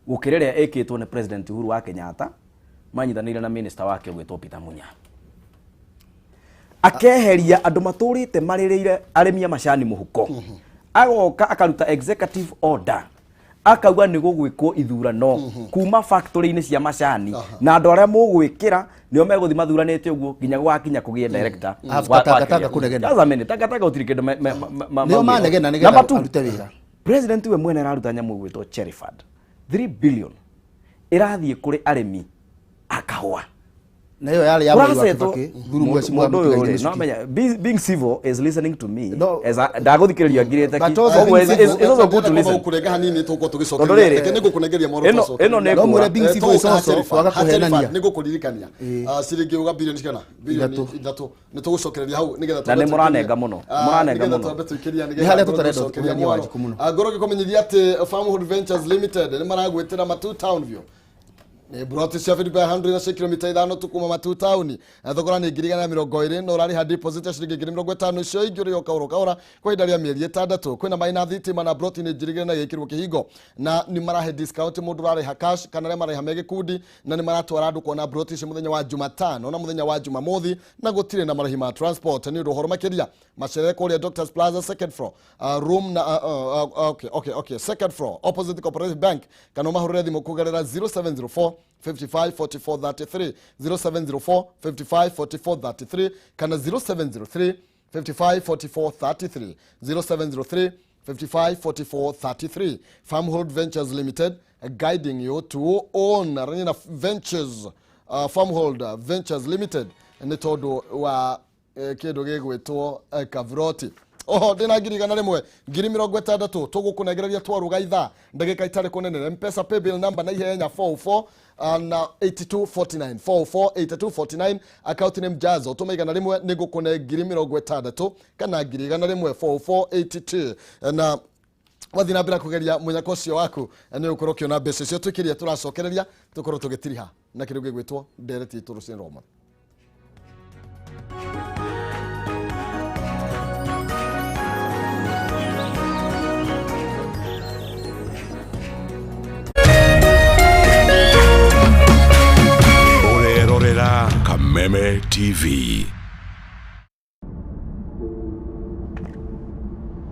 gũkĩra ĩrĩa ĩkĩtwo nĩ President Uhuru wa Kenyatta manyitanĩire na minister wake ũgwĩtwo Peter Munya, akeheria andũ matũrĩte marĩrĩire arĩmi a macani mũhuko, agoka akaruta executive order, akauga nĩ gũgwĩkwo ithurano kuma factory-inĩ cia macani, na andũ arĩa mũgwĩkĩra nĩo megũthiĩ mathuranĩte ũguo nginya gwakinya kũgĩe director. After Tangatanga Kĩrĩa. kũnegena. Just a minute, Tangatanga gũtirĩ kĩndũ Nĩo maugĩte. manegena nĩgetha Number two, arute wĩra. President we mwene araruta nyamũ ĩgwĩtwo Cherry Fund 3 billion ĩrathiĩ kũrĩ arĩmi a kahũa. Na ĩyo yarĩ ya Mwai wa Kũrasetwo- Kibaki, thuru mheshimiwa Mũndũ ũyũ Mũtigaire rĩ, no Mĩchuki. menya, being civil is listening to me No. as ndagũthikĩrĩria ngirĩte But ki. also Koguo being it's also good to listen. Kũrenga hanini tũgũkorwo Tondũ tũgĩcokeria. rĩrĩ, Reke nĩngũkũnengeria mohoro twacokeria. ĩno nĩ No ngũra. mwĩre being civil is also kwaga kũhenania. Nĩ ngũkũririkania ciringi uga bilioni cigana? Bilioni Ithatũ. ithatũ. Nĩ tũgũcokereria hau nĩgetha Na nĩ twambe mũranenga tũikĩrie. mũno, Ah, mũranenga nĩgetha mũno. twambe tũikĩrie, Nĩ nĩgetha harĩa ngorwo tũtarenda tũgĩcokeria kũhenia mohoro. Wanjikũ mũno. Ah, ngorwo ngĩkũmenyithia atĩ Farmhold Ventures Limited nĩ maragwĩtĩra Matu Town View nä broti cia 50 by 100 na cia kilomita ithano tu kuma Matu Town. Na thogora nĩ 120,000 no ũrarĩha deposit ya ciringi 50,000 icio ingĩ ũrĩo kahora kahora kwa ihinda rĩa mĩeri ĩtandatũ. Kwĩna maĩ na thitima na broti nĩ njirigĩre na igĩkĩrwo kĩhingo, na nĩ marahe discount mũndũ ũrarĩha cash kana arĩa marĩha me gĩkundi, na nĩ maratwara andũ kuona broti ici mũthenya wa Jumatano na mũthenya wa Jumamothi, na gũtirĩ na marĩhi ma transport. Nĩ ũndũ ũhoro makĩria macerere kũrĩa Doctors Plaza second floor, room na okay second floor opposite Cooperative Bank, kana ũmahũrĩre thimũ kũgerera 0704 55 44 33, 0704 55 44 33 kana 0703 55 44 33, 0703 55 44 33. Farmhold Ventures Limited, guiding you to own Ranina Ventures. Farmhold Ventures Limited nĩ tondũ wa kĩndũ gĩgwĩtwo kavroti. Oho ndĩna 100,000, 60,000 tũgũkũnengereria twaruga ithaa ndagĩka itarĩ kũnene. Mpesa paybill number na ihenya 44 na 8249, 44 8249, account name Jazo. Tũma 100 nĩ ngũkũne 60,000 kana 100,000, 44 82, na wathiĩ na mbere kũgeria mũnyaka ũcio waku nĩ ũgũkorwo ũkĩona mbeca icio. Twĩkĩria tũracokereria tũkorwo tũgĩtiriha na kĩndũ gĩgwĩtwo ndereti itũ rũcinĩ rwa ũmũthĩ. Ũrerorera Kameme TV.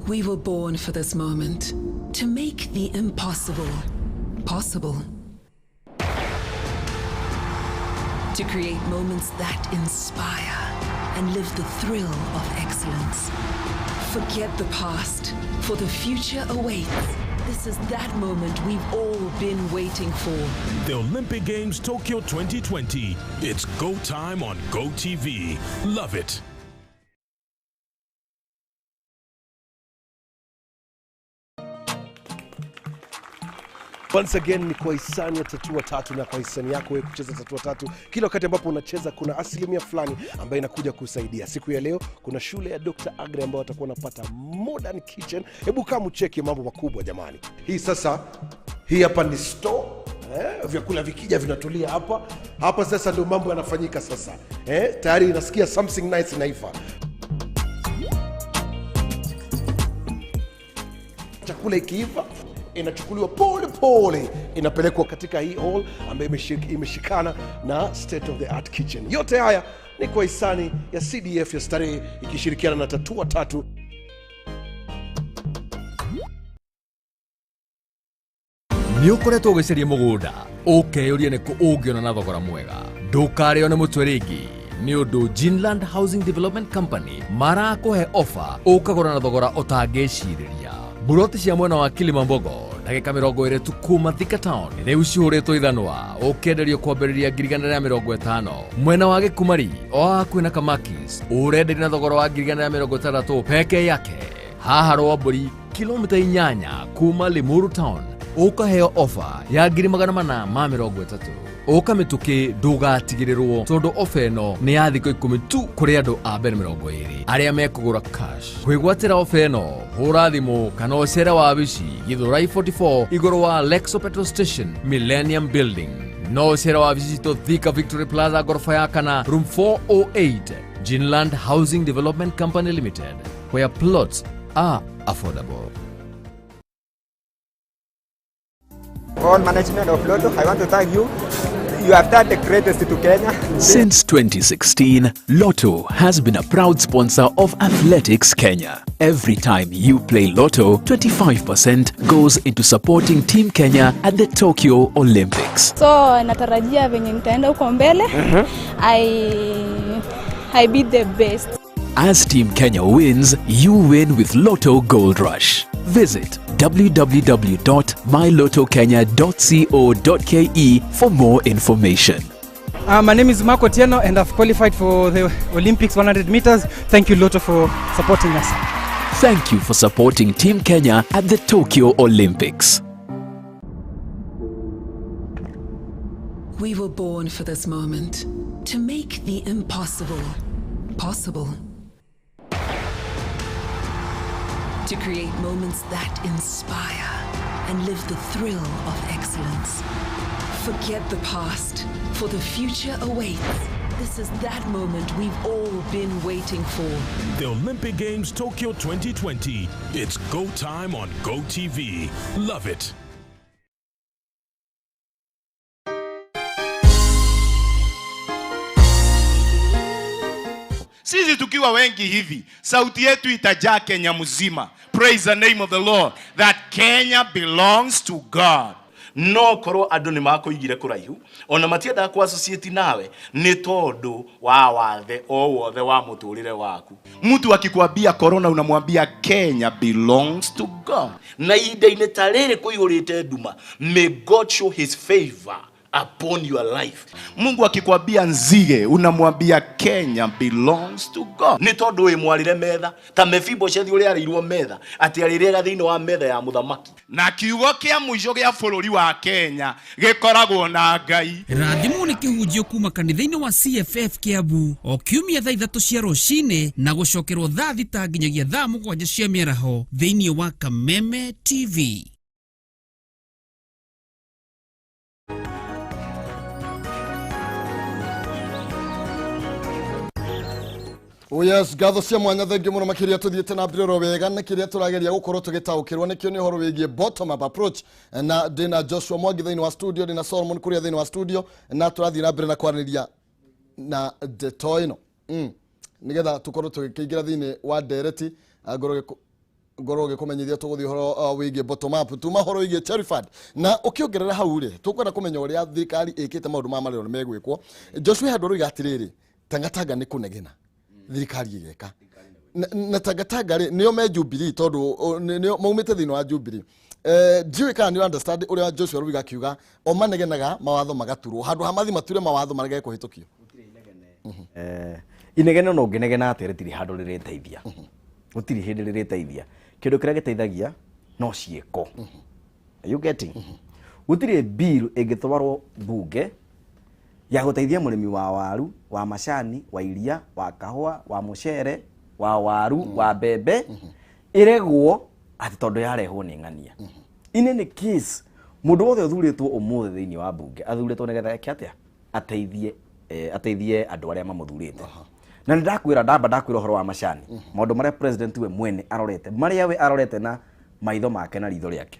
We were born for this moment, to make the impossible possible. To create moments that inspire and live the thrill of excellence. Forget the past, for the future awaits. This is that moment we've all been waiting for. The Olympic Games Tokyo 2020. It's go time on Go TV. Love it. Once again ni kwa hisani ya Tatua Tatu, na kwa hisani yako wewe kucheza Tatua Tatu. Kila wakati ambapo unacheza kuna asilimia fulani ambayo inakuja kusaidia. Siku ya leo kuna shule ya Dr. Agre ambao watakuwa wanapata modern kitchen. Hebu kama ucheki mambo makubwa jamani. Hii sasa, hii hapa ni store. Vyakula vikija vinatulia hapa. Hapa sasa ndio mambo yanafanyika sasa. Tayari inasikia something nice inaiva. Chakula ikiiva inachukuliwa pole pole inapelekwa katika hii hall ambayo imeshikana na state of the art kitchen. Yote haya ni kwa hisani ya CDF ya Starehe ikishirikiana na Tatua Tatu. Nĩ ũkoretwo ũgĩcaria mũgũnda ũkeyũria nĩ kũ ũngĩona na thogora mwega. Ndũkarĩo nĩ mũtwe rĩngĩ nĩ ũndũ Ginland Housing Development Company marakũhe ofa ũkagũra na thogora ũtangĩcirĩria. Buroti cia mwena wa Kilimambogo ndagĩka 20 tu kuma Thika Town rĩu cihũrĩtwo ithanwa ũkĩenderio kwambĩrĩria 150,000. Mwena wa Gĩkumari o hakuhĩ na Kamakis ũrenderio na thogora wa 160,000 peke yake. Haha Rwambũri kilomita 8 kuma Limuru Town ũkaheo ofa ya 430,000. Ũka mĩtũkĩ ndũgatigĩrĩrwo tondũ ofa ĩno nĩ ya thikũ 10 tu kũrĩ andũ a mbere 20 arĩa mekũgũra cash. Kwĩgwatĩra ofa ĩno hũra thimũ kana ũcere wabici Githurai 44 igũrũ wa Lexo Petrol Station Millennium Building. No ũcere wabici citũ Thika Victory Plaza ngoroba ya kana room 408. Ginland Housing Development Company Limited, where plots are affordable. All management of Lotto, I want to thank you. You have done the greatest to Kenya. Since 2016, Lotto has been a proud sponsor of Athletics Kenya. Every time you play Lotto, 25% goes into supporting Team Kenya at the Tokyo Olympics. So natarajia venye nitaenda huko mbele, I be the best. As Team Kenya wins, you win with Lotto Gold Rush. Visit www.mylotokenya.co.ke for more information. My name is Marco Tieno and I've qualified for the Olympics 100 meters. Thank you, Lotto, for supporting us. Thank you for supporting Team Kenya at the Tokyo Olympics. We were born for this moment to make the impossible possible. To create moments that inspire and live the thrill of excellence. Forget the past, for the future awaits. This is that moment we've all been waiting for. The Olympic Games Tokyo 2020. It's go time on Go TV. Love it. Sisi tukiwa wengi hivi, sauti yetu itajaa Kenya mzima. Praise the name of the Lord that Kenya belongs to God. No korwo andũ nĩ makũigire kũraihu ona matiendaga kũ associate nawe nĩ tondũ wa wathe o wothe wa mũtũrĩre waku. Mtu akikwambia corona unamwambia Kenya belongs to God. Na ihinda-inĩ ta rĩrĩ kũihũrĩte nduma, may God show his favor upon your life. Mungu akikwambia nzige unamwambia Kenya belongs to God. Nĩ tondũ wĩ mwarĩre metha ta Mefiboshethi ũrĩa arĩirwo metha atĩ arĩrĩaga thĩinĩ wa metha ya mũthamaki. Na kiugo kĩa mũico gĩa bũrũri wa Kenya gĩkoragwo na Ngai. Rathimwo nĩ kĩhunjio kuma kanitha-inĩ wa CFF Kiambu o kiumia thaa 3 cia rũcinĩ na gũcokerwo thaa 6 nginyagia thaa 7 cia mĩaraho thĩinĩ wa Kameme TV. Oh yes, ngatho cia mwanya thengiå må no makä ria tå thiä te na mbere oro wega na kä rä a tå rageria gå korwo tå gä taå kä rwo nä kä o nä å horo wä giä bottom up approach na ndä na Joshua Mwangi thä inä wa studio, ndä na Solomon Kuria thä inä wa studio na tå rathiä na mbere na kwaranä ria na ndeto ä no nä getha tå korwo tå gä kä ingä ra thä inä wa ndereti ngorwo gĩkũmenyithia tũgũthiĩ ũhoro wĩgiĩ bottom up tuma ũhoro wĩgiĩ Cherry Fund na ũkĩongerera hau rĩ tũkwenda kũmenya ũrĩa thirikari ĩkĩte maũndũ ma marĩro nĩ megwĩkwo. Joshua handũ ũroiga atĩrĩrĩ, Tangatanga nĩ kũnegena thirikari ĩgeka na Tangatanga rĩ nĩo me Jubilee tondũ nĩo maumĩte thĩinĩ wa Jubilee. Ndiũĩ kana nĩ understand ũrĩa Joshua Ruiga akiuga o manegenaga mawatho magaturwo handũ ha mathi mature mawatho marege kũhĩtũkio. Inegene no ũngĩnegena atĩa rĩtirĩ handũ rĩrĩteithia, gũtirĩ hĩndĩ rĩrĩteithia. Kĩndũ kĩrĩa gĩteithagia no ciĩko. Are you getting? Gũtirĩ bill ĩngĩtwarwo bunge ya gũteithia mũrĩmi wa waru, wa macani, wa iria, wa kahũa, wa mũcere, wa waru, wa mbembe ĩregwo atĩ tondũ yarehwo nĩ ng'ania. In any case, mũndũ wothe ũthurĩtwo ũmũthĩ thĩinĩ wa bunge athurĩtwo nĩgetha eke atĩa? Ateithie ateithie andũ arĩa mamũthurĩte. Na nĩ ndakwĩra ndamba ndakwĩra ũhoro wa macani, maũndũ marĩa president we mwene arorete, marĩa we arorete na maitho make na ritho rĩake.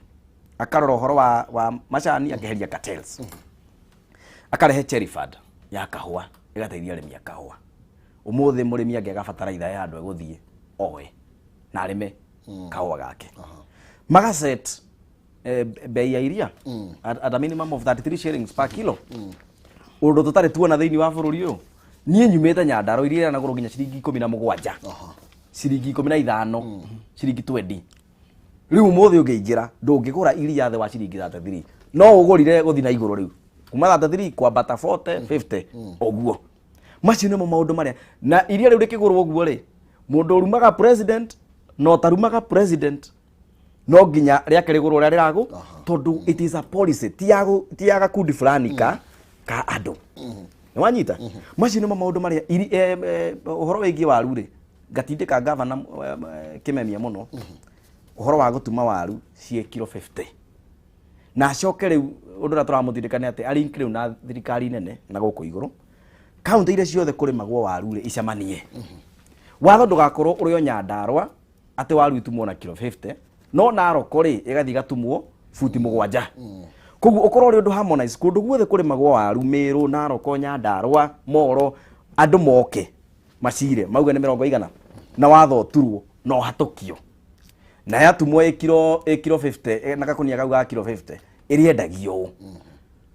Akarora ũhoro wa macani akeheria cartels. Akarehe Cherry Fund ya kahũa ĩgateithia arĩmi a kahũa. Ũmũthĩ mũrĩmi angĩaga bataraitha ya andũ egũthiĩ oe na arĩme kahũa gake. Magaset bei ya iria at a minimum of 33 shillings per kilo. Ũndũ tũtarĩ tuona thĩinĩ wa bũrũri ũyũ. Niĩ nyumĩte Nyandarua iria rĩranagũrwo nginya ciringi 17, ciringi 15, ciringi 20. Rĩu ũmũthĩ ũngĩingĩra ndũngĩgũra iria thĩ wa ciringi 33. No ũgũrire gũthiĩ na igũrũ rĩu. Kuma 33 kwambata 40, 50 ũguo. Macio nĩmo maũndũ marĩa na iria rĩu rĩkĩgũrwo ũguo rĩ, mũndũ ũrumaga president na ũtarumaga president no nginya rĩake rĩgũrwo ũrĩa rĩragũ tondũ it is a policy ti ya gakundi fulani ka andũ. Nĩ wanyita? Macio nĩmo maũndũ marĩa ũhoro wĩgiĩ waru rĩ, ngatindĩka gavana Kĩmemia mũno ũhoro wa gũtuma waru ciĩ kiro 50. Na acoke rĩu ũndũ ũrĩa tũramũtindĩka nĩ atĩ arink rĩu na thirikari nene na gũkũ igũrũ kaunti iria ciothe kũrĩmagwo waru rĩ icemanie. Watho ndũgakorwo ũrĩ o Nyandarua atĩ waru itumwo na kiro 50 no Narok rĩ ĩgathiĩ ĩgatumwo buti 7. Koguo ũkorwo ũrĩ ũndũ harmonize kũndũ guothe kũrĩmagwo waru Meru, Narok, Nyandarua, Moro, andũ moke macire mauge nĩ mĩrongo igana na watho ũturwo na ũhatũkio na yatumwo ĩ kiro 50 na gakunia kau ga kiro 50 ĩrĩendagio ũũ.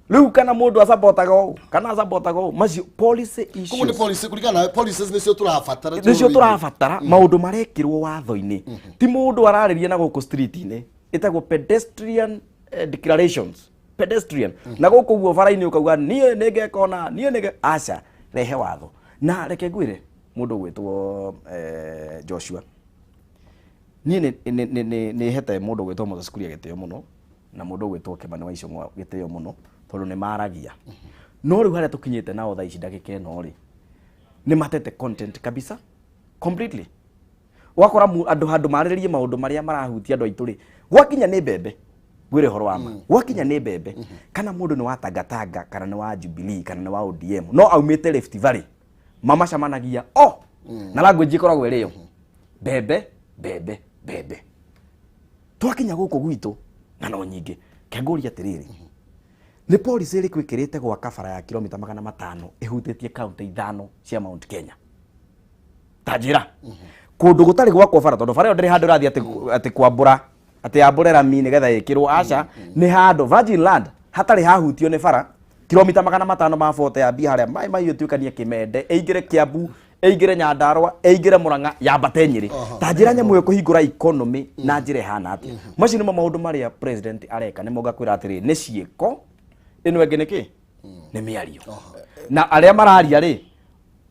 Rĩu kana mũndũ acabotaga ũũ kana acabotaga ũũ, macio policy issues. Koguo nĩ policy kũringana na policies nĩcio tũrabatara, nĩcio tũrabatara maũndũ marekĩrwo watho-inĩ. Ti mũndũ ararĩria na gũkũ street-inĩ, ĩtagwo pedestrian declarations. Pedestrian na gũkũ guo bara-inĩ ũkauga niĩ nĩ ngekona niĩ nĩ aca rehe watho. Na reke ngwĩre mũndũ ũgwĩtwo Joshua, niĩ nĩ hete mũndũ ũgwĩtwo Moses Kuria gĩtĩo mũno na mũndũ ũgwĩtwo Kimani wa Ichung'wa gĩtĩo mũno tondũ nĩ maragia. No rĩu harĩa tũkinyĩte nao thaa ici ndagĩka ĩno rĩ, nĩ matete content kabisa completely. Wakora andũ handũ marĩrĩrie maũndũ marĩa marahutia andũ aitũ rĩ, gwakinya nĩ mbembe, ngwĩre ũhoro wa ma, gwakinya nĩ mbembe, kana mũndũ nĩ wa Tangatanga kana nĩ wa Jubilee kana nĩ wa ODM, no aumĩte Rift Valley, mamacemanagia o na language ĩkoragwo ĩrĩ yo mbembe mbembe mbembe. Twakinya gũkũ gwitũ ng'ano nyingĩ, kengũria atĩrĩrĩ, nĩ policy ĩrĩkũ ĩkĩrĩte gwaka bara ya kilomita 500 ĩhutĩtie kaunti 5 cia Mount Kenya? Ta njĩra kũndũ gũtarĩ gwakwo bara, tondũ bara ĩyo ndĩrĩ handũ ĩrathiĩ atĩ kwambũra atĩ yambũre rami nĩgetha ĩkĩrwo, aca, nĩ handũ virgin land hatarĩ hahutio nĩ bara kilomita 500 ma 40 yambie harĩa maĩ mahiũ ĩtuĩkanie Kĩmende, ĩingĩre Kiambu, ĩingĩre Nyandarua, ĩingĩre Murang'a, yambate Nyĩrĩ. Ta njĩra nyamũ ĩyo kũhingũra economy na njĩra ĩhana atĩa? Macio nĩmo maũndũ marĩa president areka. Nĩmo ngakwĩra atĩrĩrĩ, nĩ ciĩko, ĩno ĩngĩ nĩ kĩ? Nĩ mĩario. Na arĩa mararia rĩ,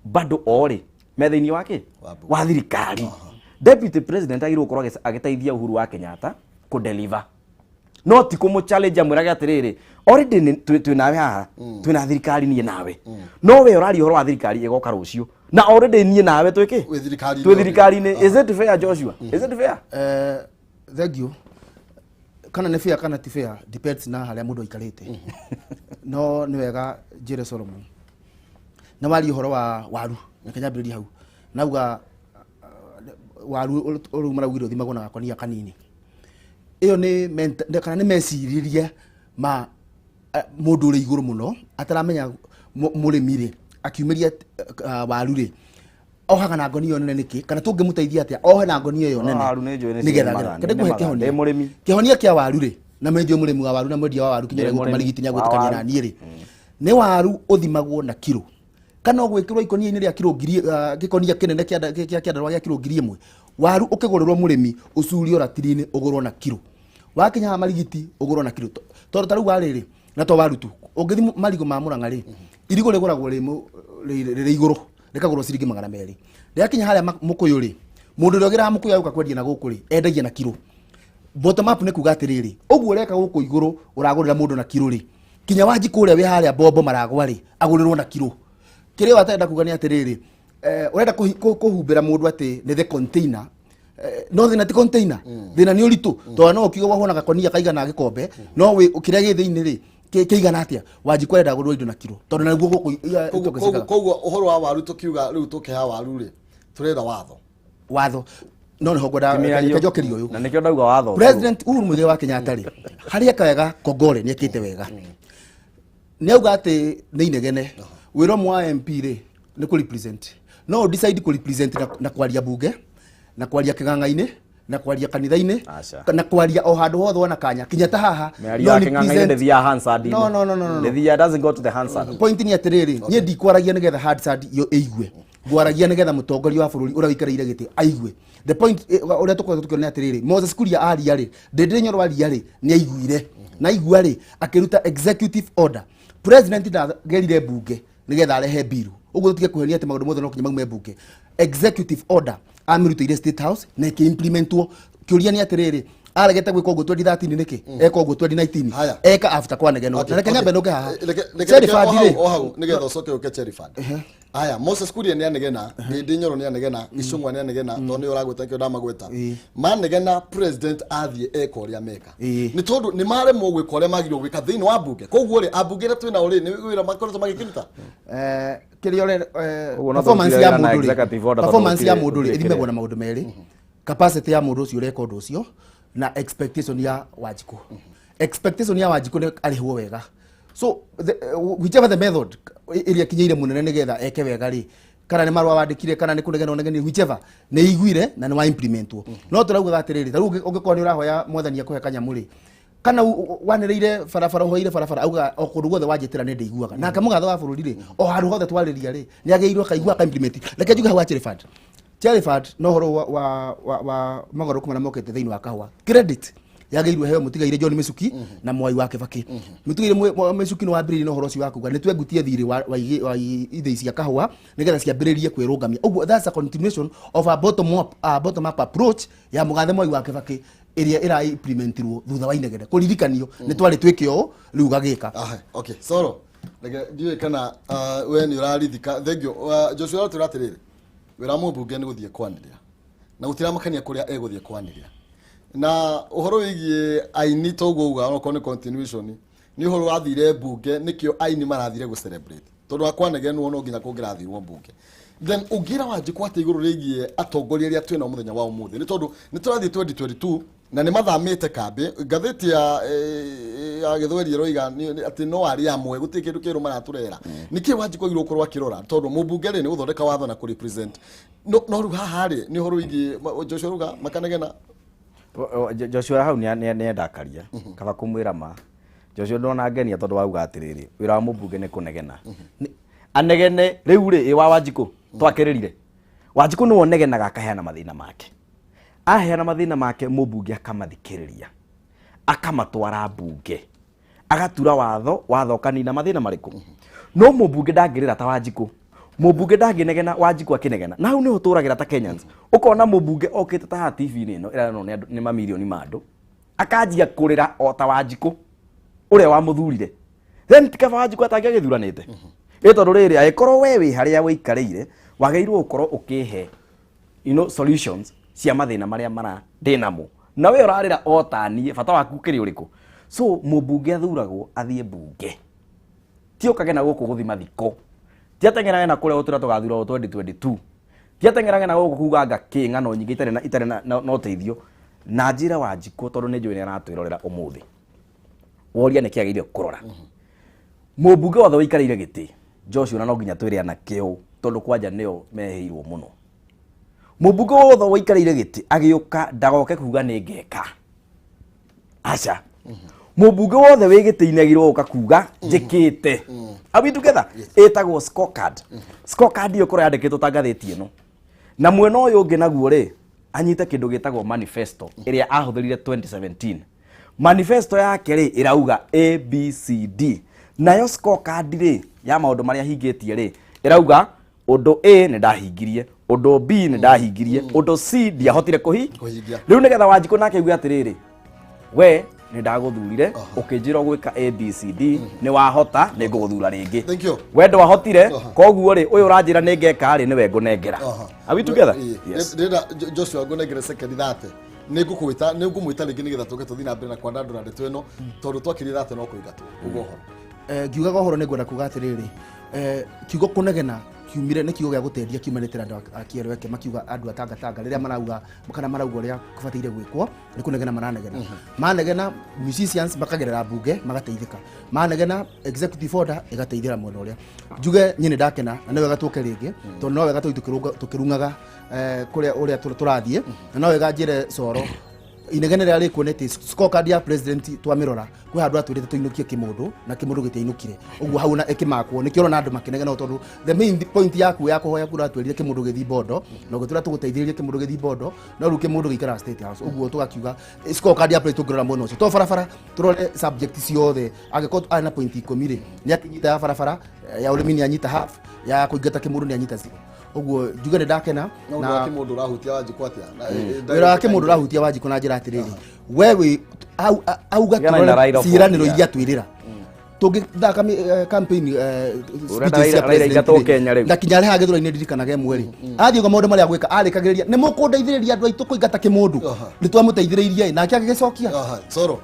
bado o rĩ me thĩinĩ wa kĩ? Wa thirikari. Deputy president agĩrĩirwo gũkorwo agĩteithia Uhuru wa Kenyatta kũ deliver, no ti kũmũ challenge amwĩrage atĩrĩrĩ, already twĩ nawe haha, twĩ na thirikari niĩ nawe, no we ũraria ũhoro wa thirikari ĩgoka rũciũ na already niĩ nawe twĩ kĩ? Wĩ thirikari-inĩ. Twĩ thirikari-inĩ. Is it fair, Joshua? Is it fair? Thank you. Kana nĩ fair kana ti fair depends na harĩa mũndũ aikarĩte. No nĩ wega njĩre Solomon, na waria ũhoro wa waru, reke nyambĩrĩrie hau. Nauga waru rĩu maraugire ũthimagwo na gakonia kanini, ĩyo nĩ kana nĩ mecirĩria ma mũndũ ũrĩ igũrũ mũno ataramenya mũrĩmi rĩ akiumĩria waru rĩ ohaga na ngonia ĩyo nene nĩkĩ, kana tũngĩmũteithia atĩa ohe na ngonia ĩyo nene. Waru nĩ njũĩ nĩ nĩgetha cirĩmaga, kende nĩ kũhe nĩmaga. kĩhonia. Ndĩ mũrĩmi. Kĩhonia kĩa waru rĩ, na mwendia mũrĩmi wa waru na mwendia wa waru kinya Ndĩ gũkũ mũrĩmi marigiti wa nĩagwĩtĩkania waru. na niĩ rĩ, nĩ waru ũthimagwo na kiro, kana ũgwĩkĩrwo ikũnia-inĩ rĩa kiro ngiri, gĩkonia kĩnene kĩa kĩandarũa gĩa kiro 1000. Waru ũkĩgũrĩrwo mũrĩmi ũcurio ratiri-inĩ, ũgũrwo na kiro, wakinya haha marigiti ũgũrwo na kiro. Tondũ ta rĩu warĩrĩ na to waru tu, ũngĩthi marigũ ma Mũrang'a rĩ, irigũ rĩgũragwo rĩrĩ igũrũ rĩkagũrwo ciringi 200. Rĩakinya harĩa mũkũyũ rĩ, mũndũ ũrĩa ũgĩraga mũkũyũ agũka kwendia na gũkũ rĩ, endagia na kiro. Bottom up nĩ kuga atĩrĩrĩ, ũguo ũreka gũkũ igũrũ ũragũrĩra mũndũ na kiro rĩ, kinya Wanjikũ ũrĩa wĩ harĩa mbombo maragwa rĩ, agũrĩrwo na kiro. Kĩrĩa watarenda kuga nĩ atĩrĩrĩ, ũrenda kũhumbĩra mũndũ atĩ nĩ the container, no thĩna ti container, thĩna nĩ ũritũ, tondũ no ũkiuga wahona gakonia kaigana gĩkombe, no kĩrĩa gĩ thĩinĩ rĩ kĩigana atĩa? Wanjikũ arenda agũrwo indo na kiro, tondũ naguo gũkũ itonga ciĩkaga. Koguo ũhoro wa waru, tũkiuga rĩu tũkĩha waru rĩ, tũrenda watho. Watho no nĩho ngwenda Ti mĩario. reke njokerie ũyũ. Na nĩkĩo ndauga watho. President Uhuru Muigai wa Kenyatta rĩ, harĩa eka wega Kongore nĩ ekĩte wega, nĩ auga atĩ nĩ inegene. Wĩra ũmwe wa MP rĩ nĩ kũ represent, no ũ decide kũ represent na kwaria bunge, na kwaria kĩng'ang'a-inĩ, na kwaria kanitha-inĩ, Aca. na kwaria o handũ hothe wona kanya kinya ta haha. Mĩario No ya kĩng'ang'a-inĩ represent- ndĩthiaga Hansard-inĩ. No, no, no, no, no, no. Ndĩthiaga, doesn't go to the Hansard. Point nĩ atĩrĩrĩ, niĩ ndikwaragia nĩgetha Hansard yo ĩigue, ngwaragia nĩgetha mũtongoria wa bũrũri ũrĩa ũikarĩire gĩtĩ aigue. The point ũrĩa tũkoretwo tũkĩona nĩ atĩrĩrĩ, Moses Kuria aria rĩ, Ndĩndĩ Nyoro aria rĩ, nĩ aiguire, na aigua rĩ, akĩruta executive order. President ndagerire bunge nĩgetha arehe biru, ũguo tũtige kũhenia atĩ maũndũ mothe no kinya maume bunge. Executive order amĩrutĩire State House na ĩkĩ-implementwo. Kĩũria nĩ atĩrĩrĩ, aregete gwĩka ũguo 2013 nĩkĩ? Eka ũguo 2019? Eka after kwanegenwo. Na reke nyambe nũke haha. Cherry Cherry Fund rĩ, o hau nigetha ũcoke ũke Cherry Fund. Aya, Moses Kuria nĩ anegena, Ndindi Nyoro nĩ anegena, Icũng'wa nĩ anegena, tondũ nĩ ũragwĩta kĩo ndamagwĩta. Manegena, president athiĩ eka ũrĩa meka, nĩ tondũ nĩ maremwo gwĩka ũrĩa magĩrĩirwo gwĩka thĩinĩ wa mbunge. Koguo rĩ, ambunge arĩa twĩ nao rĩ, nĩ wĩra makoretwo magĩkĩruta? Kĩrĩa Ũguo no performance tũrutire ya wĩra na mũndũ rĩ, executive order tondũ performance ya mũndũ rĩ, gũtirĩ ĩthimagwo kĩrĩa. na maũndũ merĩ: capacity ya mũndũ ũcio ũreka ũndũ ũcio na expectation ya Wanjikũ. Expectation ya Wanjikũ nĩ arĩhwo wega, so whichever the method ĩrĩa ĩkinyĩire mũnene nĩgetha eke wega rĩ, kana nĩ marũa wandĩkire, kana nĩ kũnegena ũnegenire, whichever nĩ iguire na nĩ wa implementwo. No tũraugaga atĩrĩrĩ, ta rĩu ũngĩkorwo nĩ ũrahoya mwathani akũhe kanyamũ rĩ, kana wanĩrĩire barabara, ũhoire barabara, auga o kũndũ guothe wanjĩtĩra nĩ ndĩiguaga. Nake mũgathe wa bũrũri rĩ, o handũ hothe twarĩria rĩ, nĩ agĩrĩirwo akaigua aka implement. Reke njuge hau wa Cherry Fund. Cherry Fund na ũhoro wa mogarũrũku marĩa mokĩte thĩinĩ wa kahũa, credit Yagĩrĩirwo heo mũtigaire John Michuki na Mwai wa Kibaki. Mũtigaire Michuki nĩ wambĩrĩirie na ũhoro ũcio wa kuga nĩ twengutie thirĩ wa ithĩi cia kahũa nĩgetha ciambĩrĩrie kwĩrũngamia. Ũguo that's a continuation of a bottom up approach ya mũgathe Mwai wa Kibaki ĩrĩa ĩra implementirwo thutha wa inegene kũririkanio nĩ twarĩ twĩke ũũ rĩu gagĩka. Okay, Soro, reke ndiũĩ kana we nĩ ũrarithika. Thank you. Joshua aratwĩra atĩrĩrĩ, wĩra wa mũmbunge nĩ gũthiĩ kwanĩrĩra na gũtiramakania kũrĩa egũthiĩ kwanĩrĩra na ũhoro wĩgiĩ aini. Toguo uga onokorwo nĩ continuation, nĩ ũhoro wathire mbunge, nĩkĩo aini marathire gũ celebrate tondũ wa kwanegenwo no nginya kũngĩrathirwo mbunge. Then ũngĩra Wanjikũ atĩ igũrũ rĩgiĩ atongoria arĩa twĩnao mũthenya wa ũmũthĩ, nĩ tondũ nĩ tũrathiĩ 2022 na nĩ mathamĩte kambĩ. Ngathĩti ya gĩthweri ĩroiga atĩ no arĩ amwe, gũtirĩ kĩndũ kĩerũ maratũrehera. Nĩkĩ Wanjikũ agĩrĩirwo gũkorwo akĩrora? Tondũ mũmbunge rĩ, nĩ gũthondeka watho na kũ represent. No rĩu haha rĩ, nĩ ũhoro wĩgiĩ Joshua ruga makanegena. Joshua hau nĩ endakaria kaba kũmwĩra ma Joshua ndona ngenia tondũ wauga atĩrĩrĩ, wĩra wa mũmbunge nĩ kũnegena. Anegene rĩu rĩ, ĩ wa Wanjikũ twakĩrĩrire. Wanjikũ nĩwe ũnegenaga akaheana mathĩna make. Aheana mathĩna make, mũmbunge akamathikĩrĩria, akamatwara mbunge, agatura watho, watho ũkanina mathĩna marĩkũ. No mũmbunge ndangĩrĩra ta Wanjikũ, mũmbunge ndangĩnegena Wanjikũ akĩnegena. Na hau nĩho tũragĩra ta Kenyans, ũkona mũmbunge okĩte ta haha TV-inĩ ĩno ĩraronwo nĩ andũ nĩ mamirioni ma andũ, akanjia kũrĩra o ta Wanjikũ ũrĩa wamũthurire. Then ti kaba Wanjikũ atangĩagĩthuranĩte ĩ, tondũ rĩrĩ, angĩkorwo we wĩ harĩa wĩikarĩire, wagĩrĩirwo gũkorwo ũkĩhe solutions cia mathĩna marĩa mara ndĩnamo, na we ũrarĩra o ta niĩ, bata waku ũkĩrĩ ũrĩkũ? So mũmbunge athuragwo athiĩ mbunge, ti ũkage na gũkũ gũthi mathiko, ti ateng'erage na kũrĩa gũtũra tũgathuragwo 2022, ti ateng'erage na gũkũ kuga kĩ ng'ano nyingĩ itarĩ na ũteithio. Na njĩra Wanjikũ, tondũ nĩ njũĩ nĩ aratwĩrorera ũmũthĩ, woria nĩ kĩagĩrĩire kũrora mũmbunge wothe ũikarĩire gĩtĩ. Joshua, na no nginya twĩre anake ũũ, tondũ kwanja nĩo mehĩirwo mũno. Mũmbunge wothe ũikarĩire gĩtĩ agĩũka ndagoke kuga nĩ ngeka. Aca, mũmbunge wothe wĩ gĩtĩ-inĩ agĩrĩirwo gũka kuga njĩkĩte. Are we together? Ĩtagwo scorecard. Scorecard ĩyo ĩkorwo yandĩkĩtwo ta ngathĩti ĩno, na mwena ũyũ ũngĩ naguo rĩ, anyite kĩndũ gĩtagwo manifesto ĩrĩa ahũthĩrire 2017. Manifesto yake rĩ, ĩrauga A B C D, nayo scorecard rĩ, ya maũndũ marĩa ahingĩtie rĩ, ĩrauga ũndũ A nĩ ndahingirie, ũndũ B nĩ ndahingirie, ũndũ C ndiahotire kũhi Kũhingia. Rĩu nĩgetha Wanjikũ nake auge atĩrĩrĩ, we nĩ ndagũthurire ũkĩnjĩra ũgwĩka A B C D, nĩ wahota, nĩ ngũgũthura rĩngĩ. Thank you. We ndwahotire, koguo rĩ, ũyũ ũranjĩra nĩ ngeka rĩ, nĩwe ngũnengera. Are we together? Yes. Ndĩrenda Joshua ngũnengere sekendi 30, nĩ ngũkwĩta, nĩ ngũmwĩta rĩngĩ nĩgetha tũke tũthiĩ na mbere na kwandandũra ndeto ĩno, tondũ twakirie 30 no kũingatwo uga ũhoro. Ngiugaga ũhoro nĩ ngwenda kuga atĩrĩrĩ, kiugo kũnegena kiumire nĩ kiugo gĩa gũtendia kiumanĩte na andũ a kĩerweke, makiuga andũ a tangatanga rĩrĩa marauga kana marauga ũrĩa kũbataire gwĩkwo nĩ kũnegena maranegena. Manegena, musicians makagerera mbunge magateithĩka, manegena, executive order ĩgateithĩra mwena ũrĩa. Njuge niĩ nĩ ndakena na nĩ wega tũke rĩngĩ, tondũ no wega tũthiĩ tũkĩrung'aga kũrĩa ũrĩa tũrathiĩ, na no wega njĩre Coro inegene rĩrĩa rĩkuo nĩ atĩ scorecard ya president twamĩrora kwĩ handũ atwĩrĩte tũinũkie kĩmũndũ na kĩmũndũ gĩtiainũkire. Ũguo hau na ĩkĩmakwo nĩkĩo ũrona andũ makĩnegena, tondũ the main point yaku ya kũhoya kura atwĩrire kĩmũndũ gĩthiĩ bondo na ũgĩtwĩra tũgũteithĩrĩrie kĩmũndũ gĩthiĩ bondo, no rĩu kĩmũndũ gĩikaraga State House. Ũguo tũgakiuga scorecard ya president tũngĩrora mwena ũcio to barabara, tũrore subject ciothe. Angĩkorwo arĩ na point 10 rĩ, nĩ akinyita ya barabara, ya ũrĩmi nĩ anyita half, ya kũingata kĩmũndũ nĩ anyita zero. Ũguo njuge nĩ ndakena. Na ũndũ wa kĩmũndũ ũrahutia Wanjikũ atĩa? Wĩra wa kĩmũndũ ũrahutia Wanjikũ na njĩra atĩrĩrĩ, we wĩ auga Tigana na tũrore Raila ciĩranĩro Odinga. iria twĩrĩra tũngĩthaka campaign Ũrenda speeches cia Raila president aingatwo rĩ, Kenya rĩu. na kinya arĩ haha gĩthurano-inĩ ndirikanaga ĩmwe rĩ, athiĩ ũguo maũndũ marĩa gwĩka arĩkagĩrĩria nĩ mũkũndeithĩrĩria andũ aitũ kũingata kĩmũndũ, nĩ twamũteithĩrĩirie ĩ, nake agĩgĩcokia. Coro.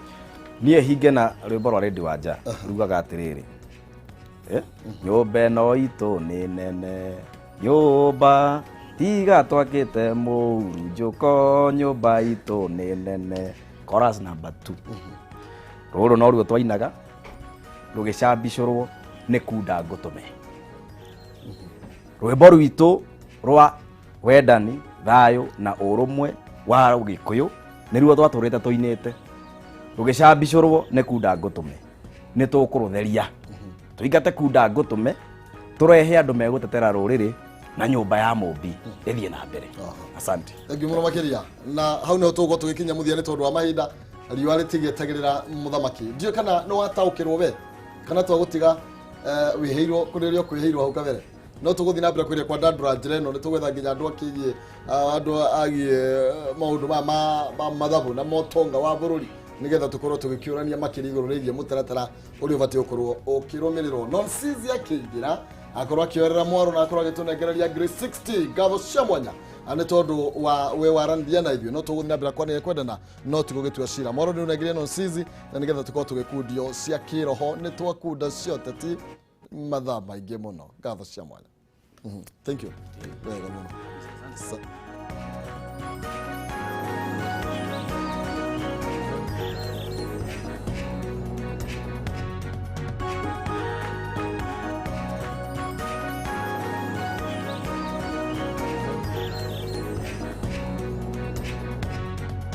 Niĩ hinge na rwĩmbo rwa Lady Wanja rugaga atĩrĩrĩ, nyũmba ĩno itũ nĩ nene, nyũmba tiga twakĩte mũurunjũko, nyũmba itũ nĩ nene. Chorus number 2, rũrũ noruo twainaga rũgĩcambicũrwo nĩ kunda ngũtũme. Rwĩmbo rwitũ rwa wendani, thayũ na ũrũmwe wa ũgĩkũyũ nĩruo twatũrĩte tũinĩte rũgĩcambicũrwo nĩ kunda ngũtũme. Nĩ tũkũrũtheria, tũingate kunda ngũtũme, tũrehe andũ megũtetera rũrĩrĩ na nyũmba ya mũmbi ĩthiĩ na mbere. Asante. Thank you mũno makĩria. Na hau nĩho tũgũkorwo tũgĩkinya mũthia nĩ tondũ wa mahinda. Riũa rĩtigĩetagĩrĩra mũthamaki. Ndiũĩ kana nĩ wataũkĩrwo we kana twagũtiga wĩhĩirwo kũrĩ ũrĩa ũkwĩhĩirwo hau kabere. No tũgũthiĩ na mbere kũrĩa kwandandũra njĩra ĩno, nĩ tũgwetha nginya andũ akĩgiĩ andũ agiĩ maũndũ ma mathabu na motonga wa bũrũri, nĩgetha tũkorwo tũgĩkĩũrania makĩria igũrũ rĩgiĩ mũtaratara ũrĩa ũbatiĩ gũkorwo ũkĩrũmĩrĩrwo. Nonsizi akĩingĩra akorwo akĩoerera mwaro na akorwo agĩtũnengereria grade 60. Ngatho cia mwanya nĩ tondũ wa we waranithia na ithuĩ. No tũgũthiĩ na mbere kwanĩria kwendana, no ti gũgĩtua cira. Mwaro nĩ ũnengerie Nonsizi na nĩgetha tũkorwo tũgĩkundio cia kĩroho. Nĩ twakunda cia ũteti mathaa maingĩ mũno. Ngatho cia mwanya. Thank you wega mũno.